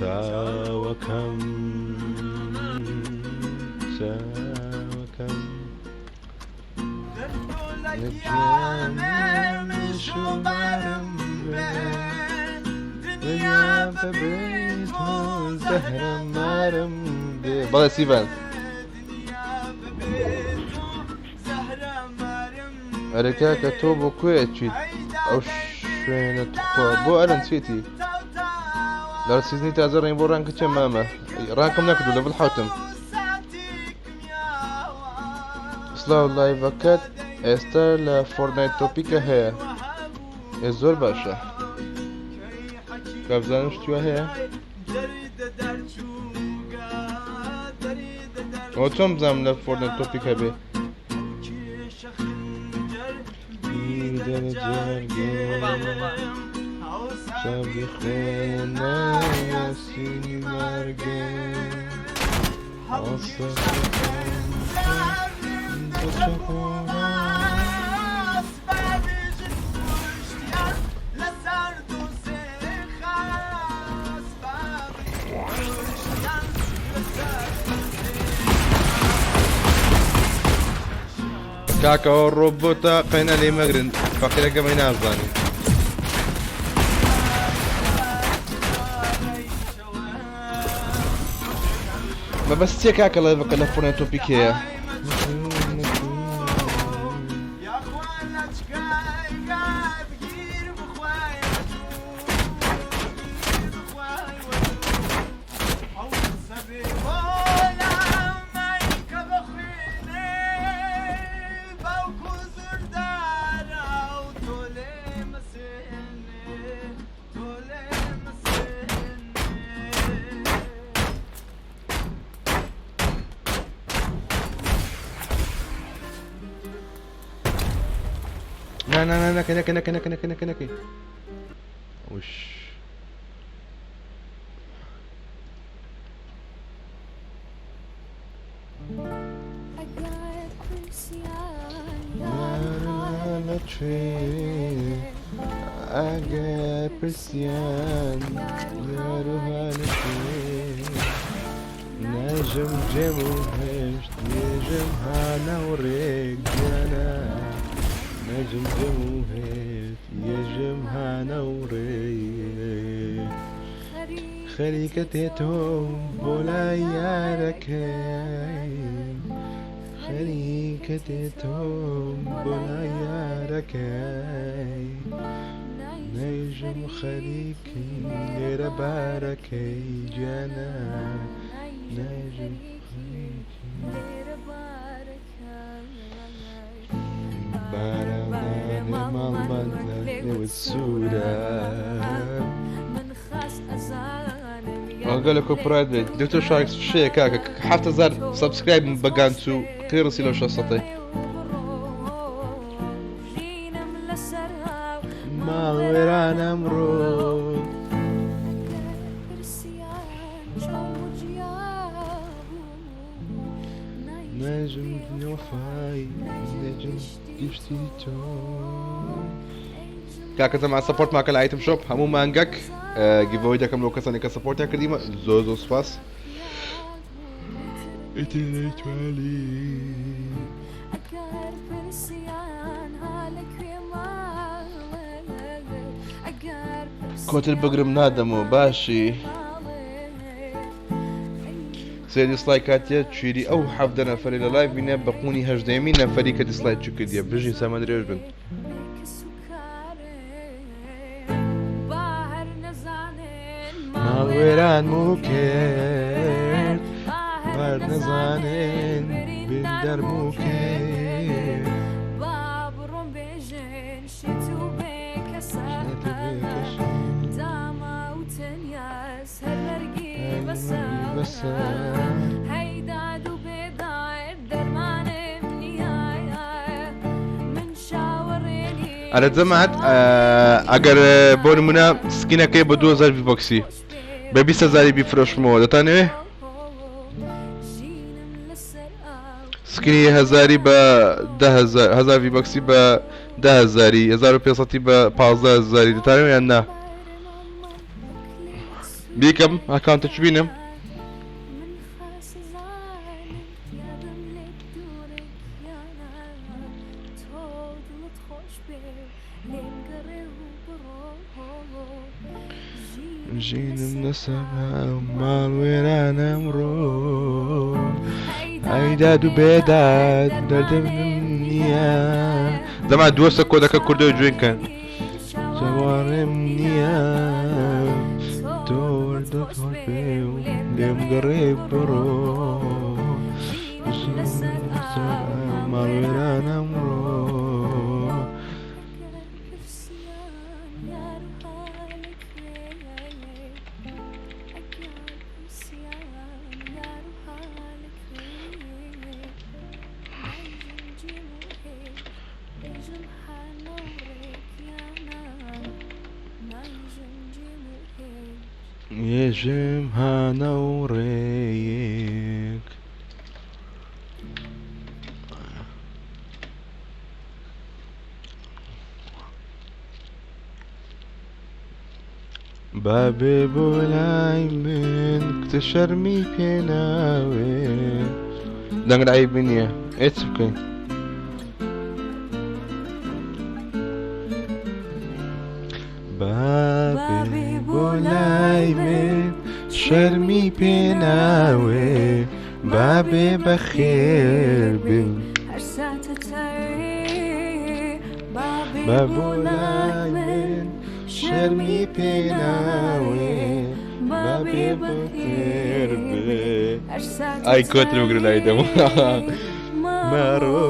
چاوەکەم چاوەکەم بەڵێ سیڤان ئەرێ کاکە تۆ بۆ کوێ ئەچیت ئەو شوێنە تخوا بۆ ئەرن چێتی لە سیزنی تازە ڕێن بۆ ڕانکە چێ مامە ڕانکم نەکردو لەڤڵ حوتم سلااو لایڤەکەت ئێستا لە فۆرنایت تۆپیکە هەیە ئێ زۆر باشە کابزانم شتیوە هەیە ئەوە چۆن بزانم لە فۆرنایت تۆپیک هەبێ کاکە ئەوە ڕۆبۆتە قەینا لێی مەگرن فەقیرەکە مەی نازانی. مەبەست چیە کاکە ڵایڤەکە لە فۆنای تۆپی کێیە؟ نا نا نا نەکەی نەکەی نەکەی نەکەی نەکەی نەکەی نەکەی وش ئەگەر پرسیان ناژم جێم و هێشت نێژم هانا و ڕێگیانە نەژم جێم و هێشت یێژم هانا و ڕێ خەریکە تێتۆ بۆ لای یارەکەی خەریکە تێتۆ بۆ لای یارەکەی نەیژم خەریکی لێرە بارەکەی گیانە نایژم خەریکی بارانێ ماڵمان لێوت سوورە ئەگە لە کۆپرایت بێت دکتۆر شارکس فشەیە کاکە 7000 سبسکرایبم بەگان چوو قیڕسی لەو 600ەی ماڵ وێرانەم ڕۆ. نایژم وەفای نەجم گشتی تۆ. کاکە زەمان support ماکە لە item shop هەموو مانگەک giveaway دەکەم لەو کەسانی کە support یان کردیمە زۆر زۆر سوپاس. ئیتر نەیتوانی. کۆتر بگرم نادەمەوە باشی سێ dislike هاتیە چیری ئەو 17 نەفەری لە live بینە بە قوونی هەژدەیەمین نەفەری کە dislike چ کردیە بژین سەمە درێژ بن. ماڵ وێران و کرد هەر نەزانن بن دەرم و کرد. بەسە. ئەرە جەماعەت ئەگەر بۆ نمونە skin ەکەی بە 2000 V-Bucks ی بە 20 هەزاری بیفرۆشمەوە دەتانەوێ؟ skin ی هەزاری بە 10 هەزار، هەزار V-Bucks ی بە 10 هەزاری، 1500 بە 15 هەزاری دەتانەوێ یان نا؟ بیکەم account ە چ بینم؟ ژینم لەسەر ماڵ وێرانم ڕۆ ئەیداد و بێداد دەردم نییە. دەما دووەسە کۆدەکە کوردەوە جوێن کەن چاوەڕێم نییە تۆ دڵت بێ و لێم گەڕێ بڕۆ ماڵ وێرانم ڕۆ. يجم هانوريك بابێ بۆ لای من کتە شەرمی پێناوێ دەنگت عیب نییە ئێ چ بکەین؟ بابێ بۆ لای من شەرمی پێناوێ بابێ بەخێر بن با بۆ لای من شەرمی پێناوێ بابێ بەخێر بێ. ئای کۆتر بگرە لای دەم مارۆ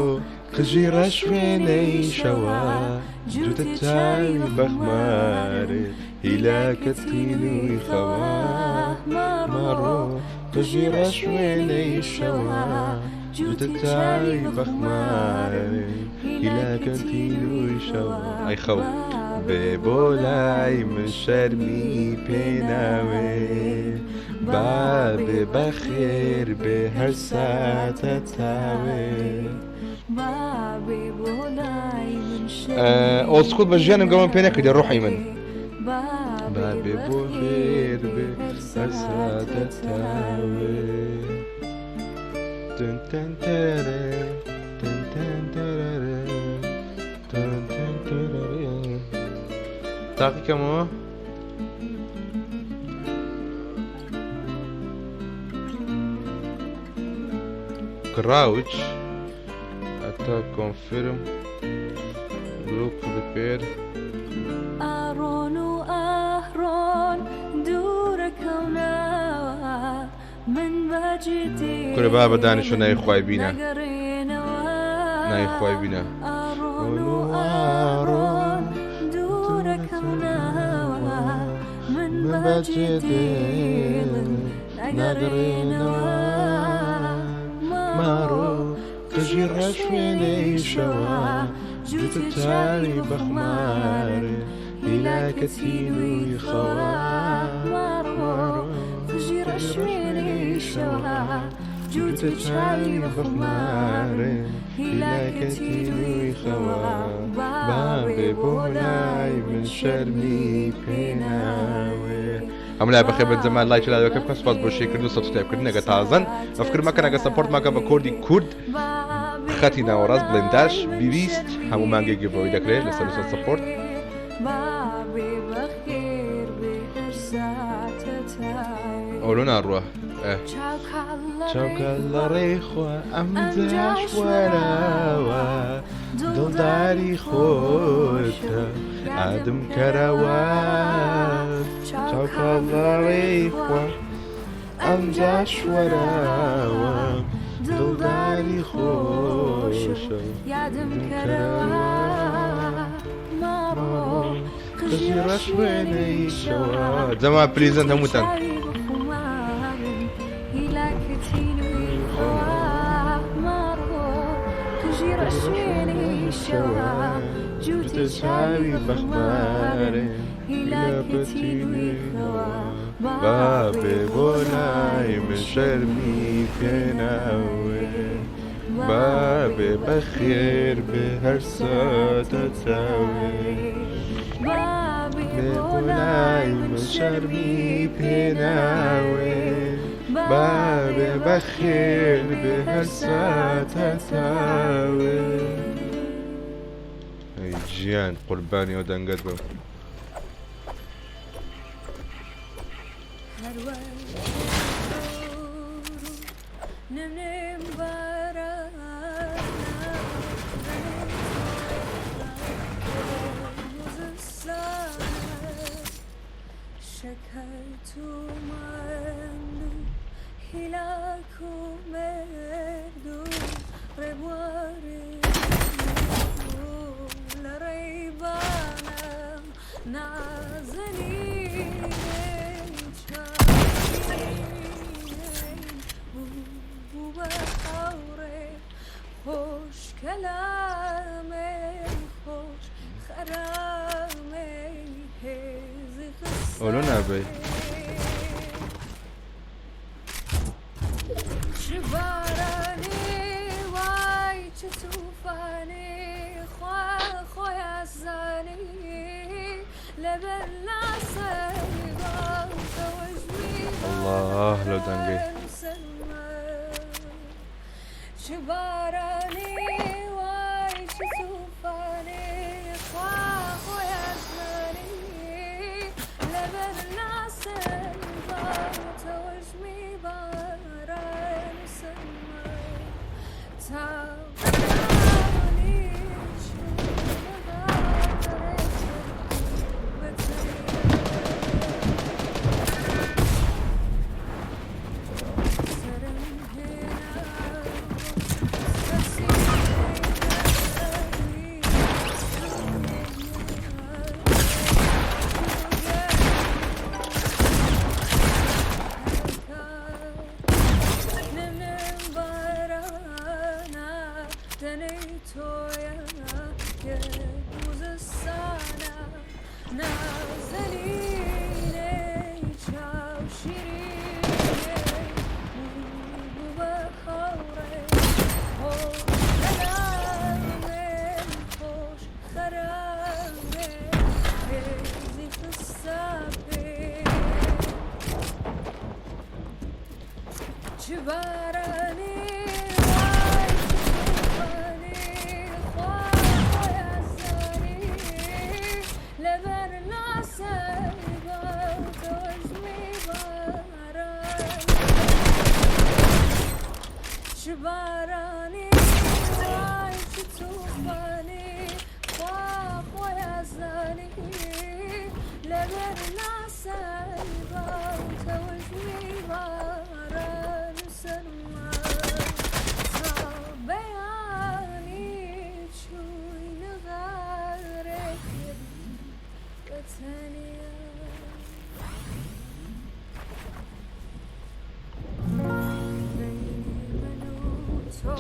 قژی ڕەش وێنەی شەوە جووتە چاوی بەخمارێ هیلاکە تینووی خەوە مارۆ قژی ڕەش وێنەی شەوە جووتە چاوی بەخمارێ هیلاکە تینووی شەوە. ئای خەو بێ بۆ لای من شەرمی پێناوێ بابێ بەخێر بێ هەر ساتە تاوێ. Old school بە ژیانم گەمەم پێ نەکردی ڕۆحی من بابێ بۆ خێر بێ هەر ساتە تاوێ. تن تن تەرە، تن تن تەرەرە، تن تن تەرەرە. تاقیکەمەوە crouch attack confirm block repair. ئارۆن و ئاهرۆن دوورەکەونەوە من بەجدی کورە بابە دانیشە ناوی خوای بینە نەگەڕێنەوە ناوی خوای بینە. ئارۆن و ئاهرۆن دوورەکەونەوە من بەجدی نەگەڕێنەوە مارۆ قژی ڕەش وێنەی شەوە جووتە چاوی بەخمارێ هیلاکە تینووی خەوە مارۆ قژی ڕەش وێنەی شەوە جووتە چاوی بەخمارن هیلاکەتی دووی خەوا بابێ بۆ لای من شەرمی پێناوێ. هەموو لای بەخێر بن جەمال لایک و لایەکە بکەن سوپاس بۆ شێرکردن و subscribe کردن ئەگەر تازەن بەفکر مەکەن ئەگەر support ماکە بە کۆدی کورد خەتی ناوەڕاست بڵێن dash 20 هەموو مانگێک giveaway دەکرێت لەسەر لەسەر support. ئەولۆ ناڕوە چاوکە لە ڕێی خوا ئەم جاش وەرەوە دڵداری خۆتە ئادم کەرەوە چاوکە لە ڕێی خوا ئەم جاش وەرەوە دڵداری خۆشە یادم کەرەوە قژی ڕەش وێنەی شەوە جەما پلیزن هەمووتان. چاوی بەخمارێ بابێ بۆ لای من شەرمی پێناوێ بابێ بەخێر بێ هەر ساتە چاوێ بێ بۆ لای من شەرمی پێناوێ بابێ بەخێر بێ هەر ساتە چاوێ. ئەی گیان قوربانی ئەو دەنگەت بم. ئەولۆ نابەی. الله لەو دەنگەی.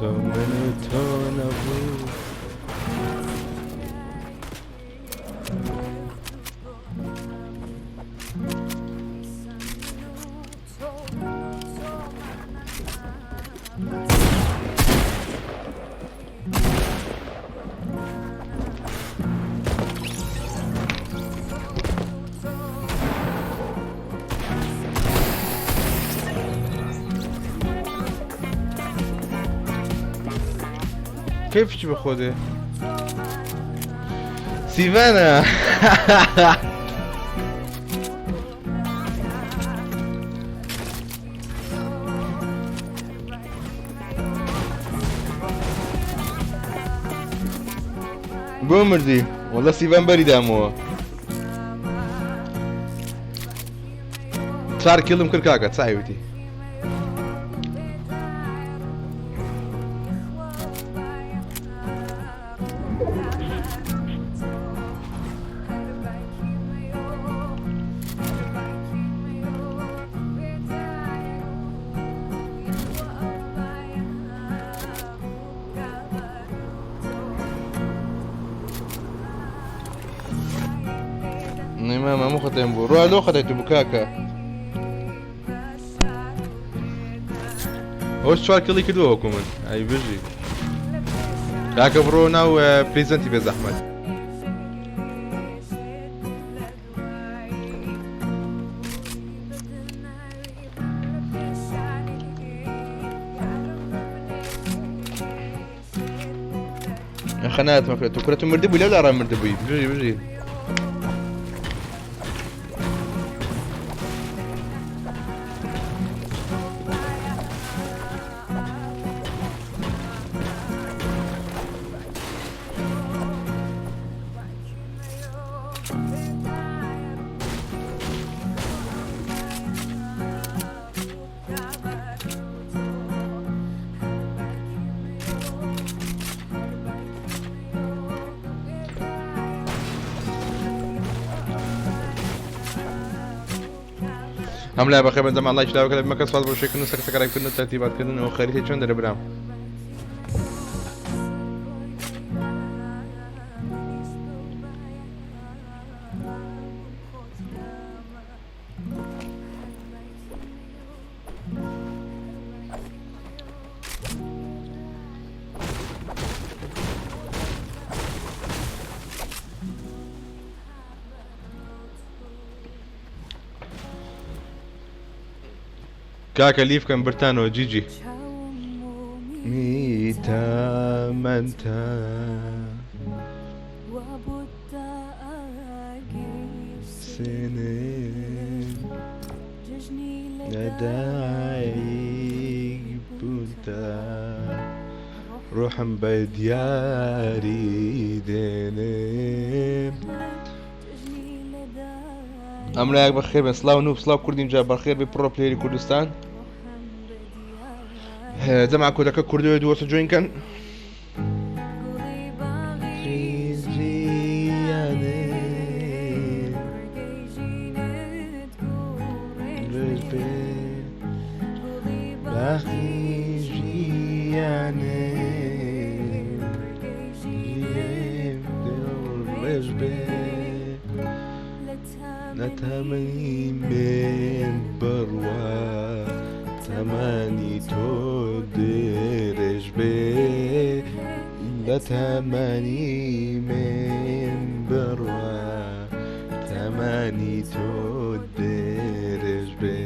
تۆ من و تۆ نەبوو. کیف چی به خوده سیوانه بۆ مردی وەڵە سیڤان بەری دامەوە چار کیلم کرد کاکە چاویتی نێمە مەمو خەتێن بوو ڕوا لۆ خەتێت بوو کاکە ئەوش چوار کیڵی کردووە وەکو من ئەی بژی کاکە بڕۆ ناو پریزنتی بێ زەحمەت خەنات مەکرێت تو کورە تو مردبووی لەو لاڕا مردبووی بژی بژی ئەم لای بەخێ بەندەم ئەڵای چلاوەکە لە مەکە سوال بۆ شێکردن و سەکسەکەرایکردن و تەرتیباتکردن و خەریتی چۆن دەرە برام کاکە لیف کەم برتانەوە جیجی میتەمەنتە سنين لدايق بونتا روحم بدياري دينم ئەم لایەک بەخێر بن سلااو نوب سلااو کوردیم جا بەخێر بێ پرۆ پلێری کوردستان جەما کۆدەکە کوردەوە دووەسە جوین کەن نەتەمەنی من بڕوا تەمەنی تۆ درێژ بێ لە تەمەنی من بڕوا تەمەنی تۆ درێژ بێ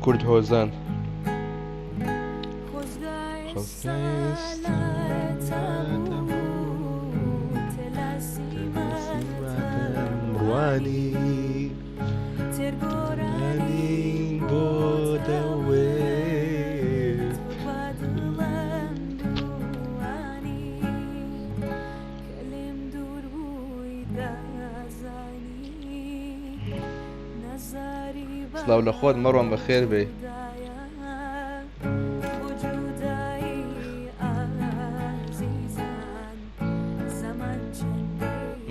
کورد هۆزان ڕوانی بۆ دەوێ سلااو لە خۆت مەڕۆم بەخێر بێ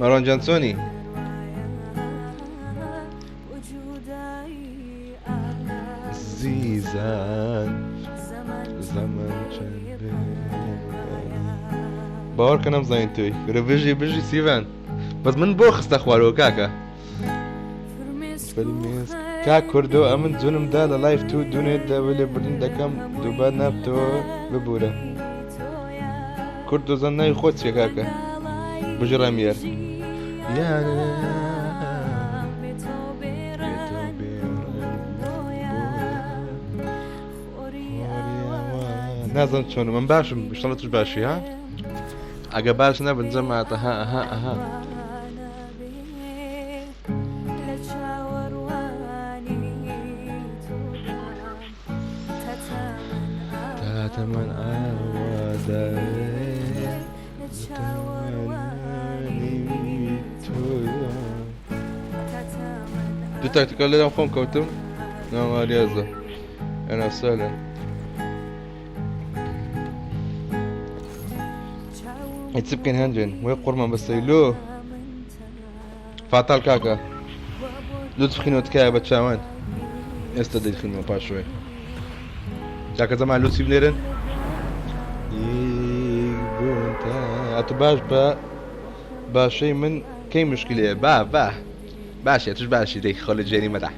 مەڕۆن جانسۆنی زیزان زەمەن چەندێ باوەڕکە نەمزانین توی گرە بژی بژی سیڤان بەس من بۆ خستە خوارەوە کاکە. کاک کوردۆ ئەمن جونم دا لە لایف تو دونێت داوی لێبوردن دەکەم دووبار نابتەوە ببورە کوردۆ زان ناوی خۆت چیە کاکە بژی ڕامیار نازم چۆنم من باشم ئیشەڵڵا توش باشی ها ئەگە باش نەبن جەماعەتە ها ها ها تەمەن ئاوا دوو تاکتیکە لەدەم خۆم کەوتم ناواریازە ئەنا سەلە چ بکەین هەندێن وەی قڕمان بەسەی لۆ فاتال کاکە لوتف خینەوە تکایە بە چاوان ئێستا دەیخینەوە پاشوێ کاکە زەمان لوسی بنێرن ئەتو باش بە باشەی من کەی مشکلەیە با با باشە توش باشی دەی خۆ لە جێنی مەدا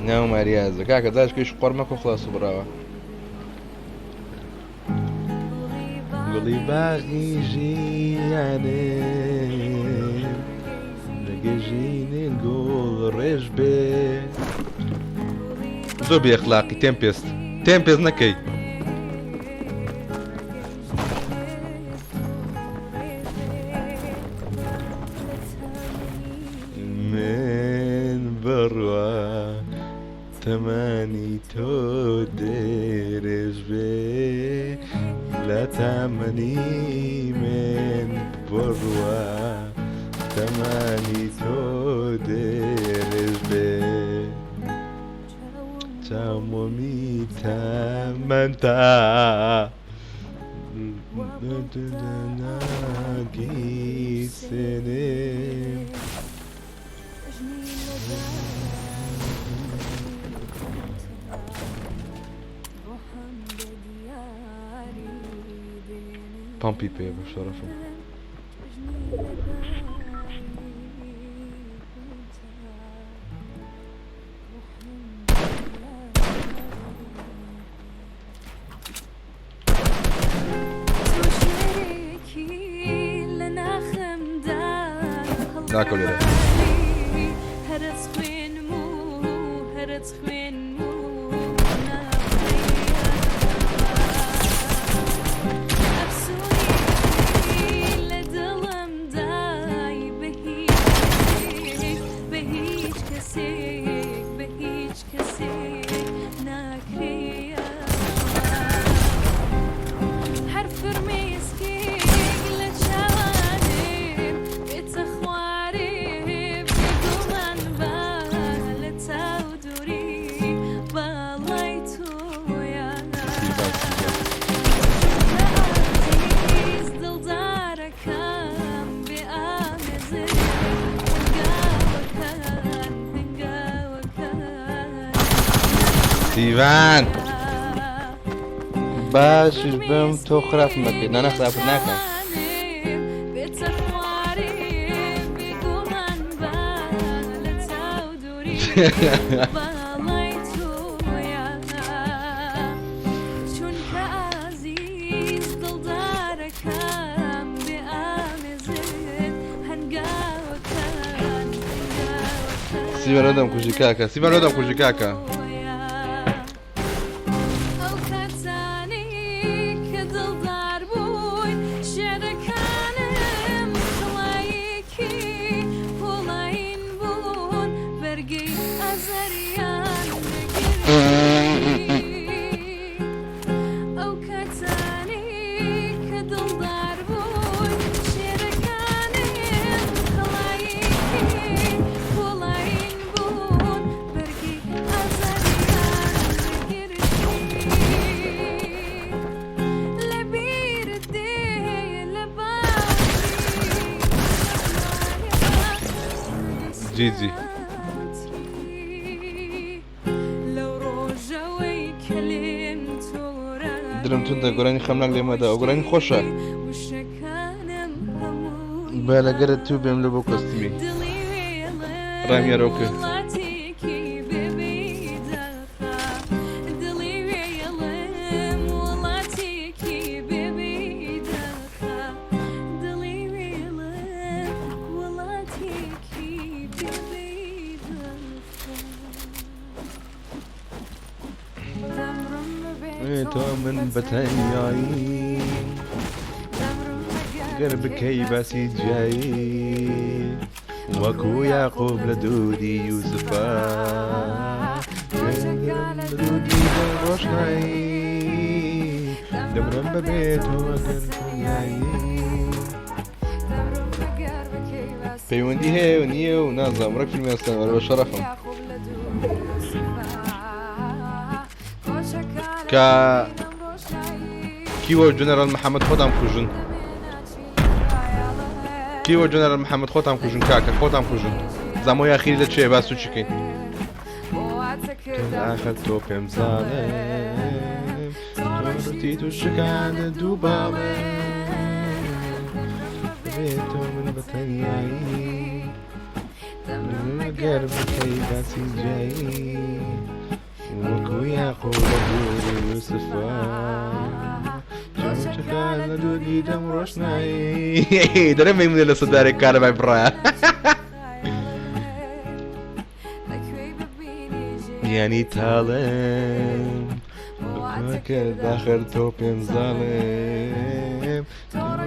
ناو ماریازە کاکە داشکەش قۆرمەکە خلاص و بڕاوە گوڵی باغی ژیانێ لەگەژینێ گوڵ ڕێژ بێ زۆر بێ ئەخلاقی تێم پێست تێم پێست نەکەی من بڕوا تەمەنی تۆ درێژ بێ لە تەمەنی من بڕوا تەمەنی تۆ درێژ بێ چاومۆمی تەمەنتا ناگیسێنێ پامپی پێ بە شەرەفم ناکەو لێرە. سیڤان سیڤان. سیڤان باشیش بم تۆ خراپم ئەکەیت نانا خراپت ناکەم. سیڤان لۆ دەمکوژی کاکە سیڤان لۆ دەمکوژی کاکە. جیجی. دلم توندە گۆرانی خەمناک لێ مەدە ئەو گۆرانی خۆشە. با لەگەرت تو بێم لە بۆ کۆستمی ڕامیارۆکە. تۆ من بەتەنیایی گەر بکەی باسی جیایی وەکو یاقوب لە دووری یوسفا دوودی ڕۆشنایی دەمرم بەبێ تۆ ئەگەر تەنیایی. پەیوەندی هەیە و نییە و نازانم ڕێک فیلمی ئەستان وەرە بە شەرەفم کە کیوە جنرال محەممەد خۆتان بکوژن کیوە جنرال محەممەد خۆتان کوژن کاکە خۆتان کوژن زامۆ یاخیری لە چێ باس و چیکەین ئاخر تۆ پێم زانێ تۆ و شکاندە دوو باڵێ تۆ من بە تەنیایی گەر بکەی باسی جیایی وەکو یاقوب لە دووری یوسفا چۆچەکان لە دوو دیدەم ڕۆشنایی دەرێ مەیمونە لە سەدارێک کارەبای بڕایە یانی تاڵم کرد ئاخر تۆ پێم زاڵم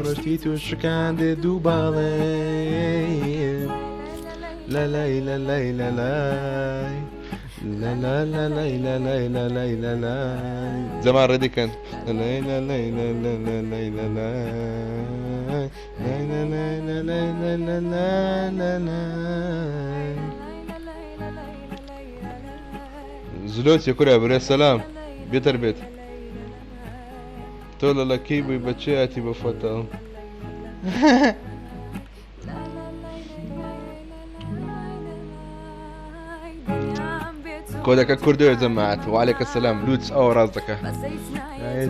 ڕۆشتی تو شکاندێ دوو باڵێم لە لای لە لای لە لای لا لا لا لا لا لا لا لا لا لا زمان ڕێدی کەن لا لا لا لا لا لا لا لا لا لا لا لا لا لا لا لا لا لا زلوتي کورە برێ سەلام بێتەر بێت تۆ لە لەکەی بووی بەچێتی بە فۆتۆ کۆدەکە کوردۆ جەماعەت وعليك السلام لوتس ئەوە ڕاست دەکە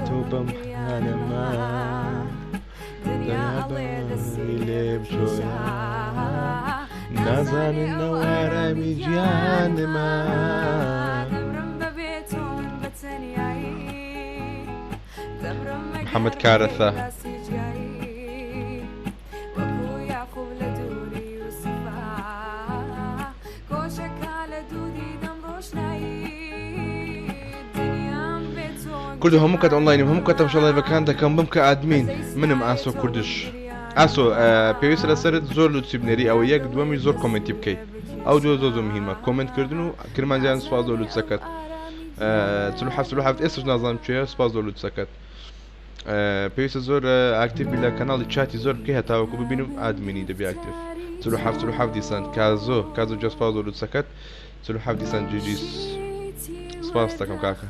تۆ بەم حالەما لێ بچۆیە نازانن نەوارەمی گیانما محمد كارثة. کوردو هەموو کات ئۆنلاینم هەموو کاتم شە لایڤەکان دەکەم بم کە ئادمین منم ئاسۆ کوردش ئاسۆ پێویستە لەسەرت زۆر لوتسی بنێری ئەوە یەک دووەمی زۆر کۆمنتی بکەیت ئەو دووە زۆر زۆر مهمە کۆمنت کردن و کرمانجیان سوپاس زۆر لوتسەکەت 47 47 ئێستش نازانم کوێیە سوپاس زۆر لوتسەکەت پێویستە زۆر ئاکتیڤ بی لە کەناڵی چاتی زۆر بکەی هەتاوەکو ببینم ئادمینی دەبی ئاکتیڤ 47 47 دیسان کازۆ کازۆ جا سوپاس زۆر لوتسەکەت 47 دیسان جیجی سوپاس دەکەم کاکە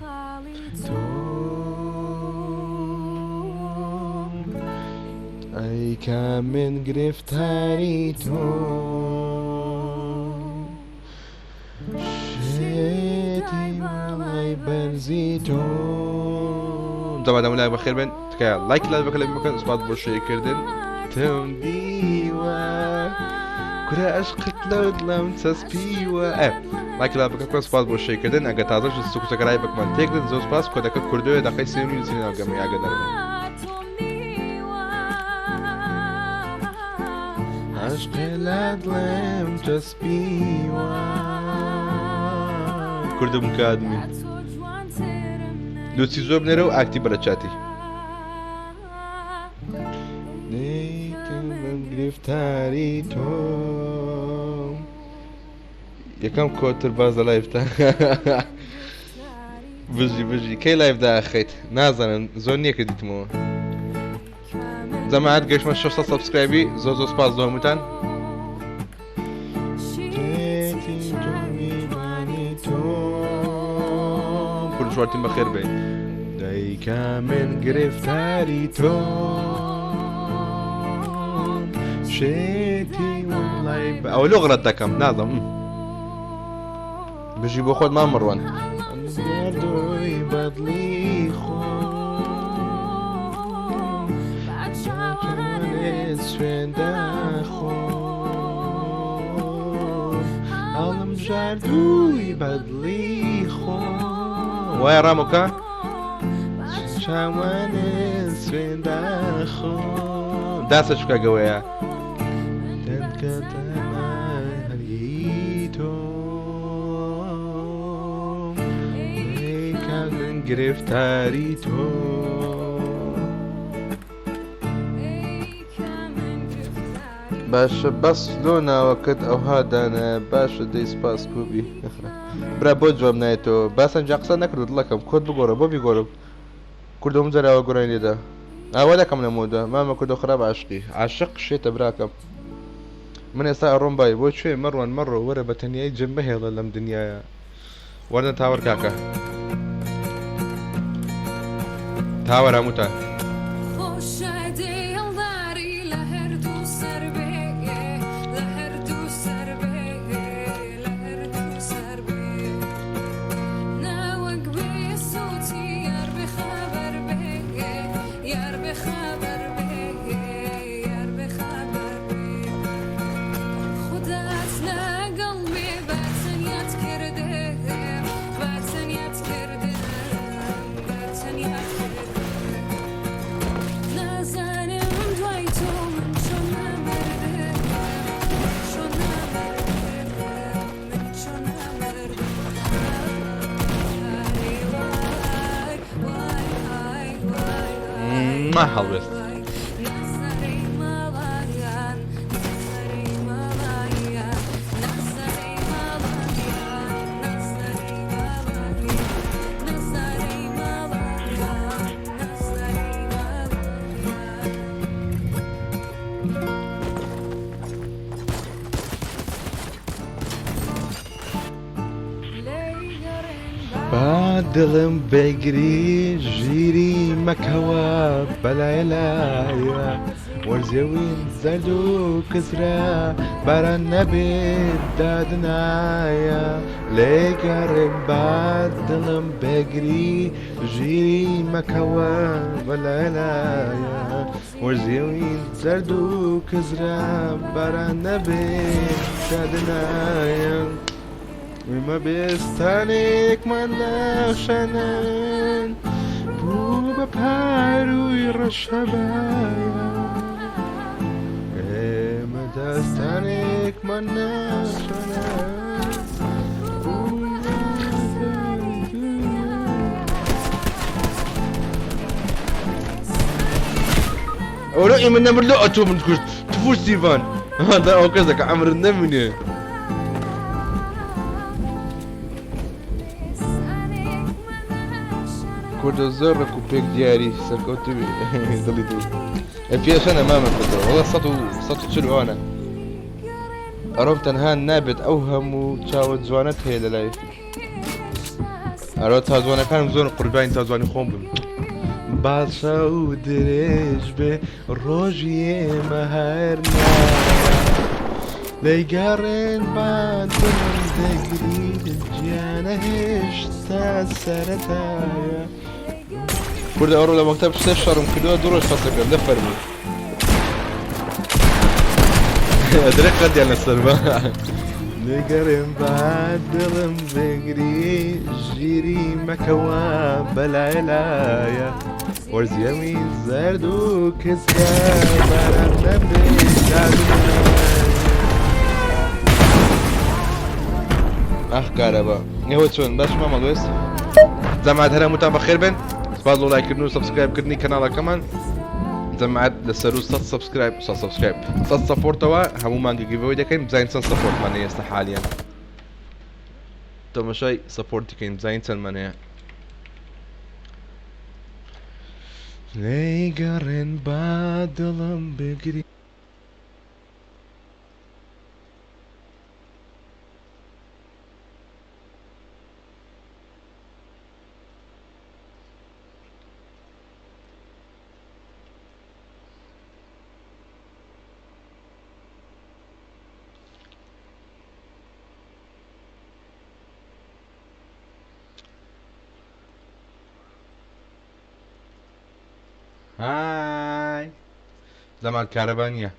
ئەی کە من گرفتاری تۆ شێتی ماڵای بەرزی تۆ دەبادەم لای بەخێر بن تکایە لایک لای بکە لە بکەن سوپاس بۆ شەیرکردن تم دیوە کورە ئەشقت لەو دڵم چەسپیوە ئێ لایک لا بکە کورە سوپاس بۆ شەیرکردن ئەگەر تازەش سوکسەکەرای بکمان تێکدن زۆر سوپاس کۆدەکە کوردۆیە دەقەی سێ و نووسینە ناو گەمەی ئاگادار بن عشقێ لە دڵم چەسپیوە کوردم کە ئادمین لوسی زۆر بنێرە و ئاکتی بەرە چاتی گرفتاری تۆ یەکەم کۆتر باز لە لایفتا بژی بژی کەی لایف داخیت نازانم زۆر نییە کە دیتمەوە جەماعەت گەشتمە 600 سەبسکرایبی زۆر زۆر سپاس بۆ هەمووتان کوردشوارتین بەخێر بێ دایکە من گرفتاری تۆ شێتی وڵای ئەوە لۆ غڵەت دەکەم نازم بژی بۆ خۆت مام مڕوان دەردۆی بەدڵی خۆ سوێندە هەڵمبژاردووی بەدڵی خۆم وایە ڕامۆکە چاوانێ سوێندا خۆم داسە چکە گەوەیە دەنکە تەماهی تۆ من گرفتاری تۆ باشە بەس لۆ ناوەکەت ئەوها دانایە باشە دەی سپاس کوبی برا بۆ جواب نایەتەوە باسم جا قسە نەکردو دڵەکەم کۆد بگۆڕە بۆ بیگۆڕم کوردۆ من جارەوە گۆرانی لێدا ئاوا دەکەم لە مۆدە مامە کوردۆ خراپ عاشقی عاشق شێتە براکەم من ئێستا ئەڕۆم بای بۆ کوێ مەڕوان مەڕۆ وەرە بە تەنیایی جێم مەهێڵە لەم دنیایە وەرنە تاوەر کاکە تاوەر هەمووتان. هەڵوێست. با دڵم بگری ژیری مەکەوە بەلای لایە وەرزێوین زەرد و کزرا باران نەبێت دادنایە لێگەڕێم با دڵم بگری ژیری مەکەوە بەلای لایە وەرزێوین زەرد و کزرا باران نەبێت دادنایە ئێمە بێستانێکمان نەخشەنن بوو بە پارووی ڕەشەبایە ئێمە داستانێکمان نەخشەنن بوو بە ئەوە ئێمە نەمر لۆ ئەتۆ من کوشت تفوش سیڤان هذا ئەو کەسەکە عەمرت نەمینێ. کوردە زۆر ڕێک و پێک دیاری سەرکەوتوبی دڵی دڵ پێشەنە مامە کوردە وەڵا 140 ئەوانە ئەڕۆم تەنها نابێت ئەو هەموو چاوە جوانەت هەیە لەلای ئەرۆ تاجوانەکانم زۆر قوربانی تاجوانی خۆم بم باشە و درێژ بێ ڕۆژی ئێمە هەر لەیگەڕێن با دڵم دەگری گیانە هێشتا سەرەتایە کوردە ئەوڕۆ لە مەکتەب سێ شەڕم کردووە دوو ڕۆژ فەسڵ کردم دەفەرموو ئەدرێ قەدیان لەسەرمە لێگەڕێم با دڵم بگری ژیری مەکەوە بەلایە لایە وەرزیەمی زەرد و کزرە باران نەبێ ئاخ کارەبا ئێوە چۆن باش مامە لوێس جەماعەت هەر هەمووتان بەخێر بێن سپاس بۆ لایکردن و subscribe کردنی کەناڵەکەمان جەماعەت لەسەر و 100 subscribe 100 subscribe 100 support ەوە هەموو مانگە giveaway دەکەین بزانین چەند support مان هەیە ئێستا حالیان تەمەشای support دەکەین بزانین چەندمان هەیە لێگەڕێن با دڵم بگری های زەمان کارەبا نییە.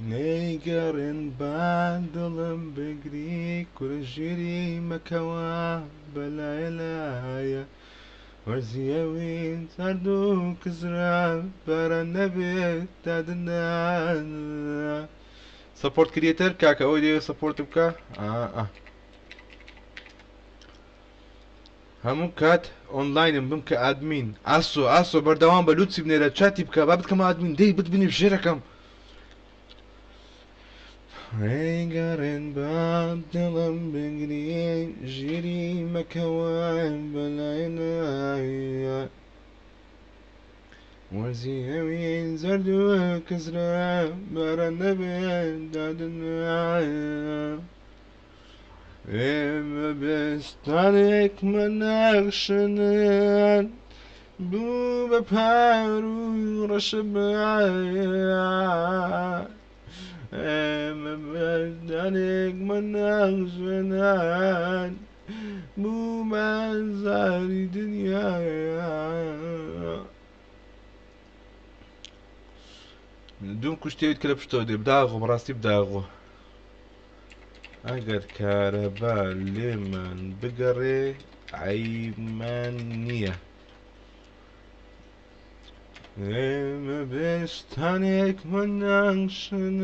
نەیگەڕێن با دڵم بگری کورە ژیری مەکەوە بەلایە لایە وەرزی ئەوین سارد و کزرە باران نەبێت دادنا سەپۆرت کریەتەر کاکە ئەوەی دەیەوێت سەپۆرت بکە ئا هەموو کات ئۆنلاینم بم کە ئادمین ئاسۆ ئاسۆ بەردەوام بە لوتسی بنێرە چاتی بکە با بتکەمە ئادمین دەی بتبینی ژێرەکەم ڕێگەڕێن با دڵم بگری ژیری مەکەوە بەلای نایە وەرزی ئەوین زەرد و کزرە باران نەبێت دادنایە ئێمە بێستانێکمە نەخشنن بوو بە پار و ڕەشەبایە ئێمە بێستانێکمە نەخشنن بوو بە زاری دنیاە دوم کوشتێویت کە لە پشتەوە دێ بداغۆ بەڕاستی بداغۆ ئەگەر کارەبا لێمان بگەڕێ عەیبمان نییە. ئێمە بێستانێکمان ناشنن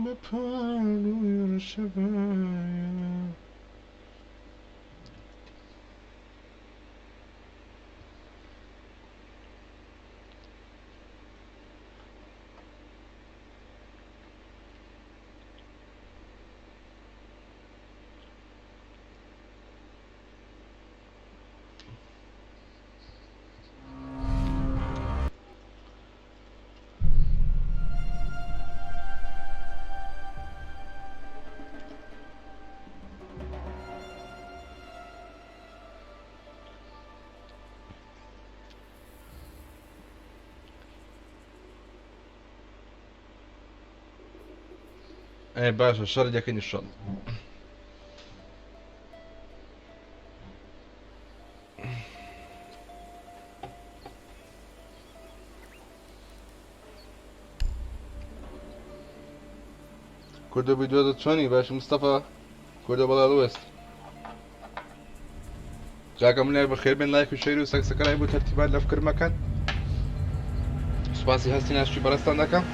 بە پاروی ڕەشەبایە. ئەی باشە شەڕی دەکەین ئیشەڵ. کوردە بیدوێتە چۆنی باش مستەفا کوردە بەڵا وێست جاکە من لای بەخێر بێن لایک و شەیر و سەکسەکەرای بۆ تەرتیبات لە فکر مەکەن سوپاسی هەستی ناشتی بەڕێزتان دەکەم.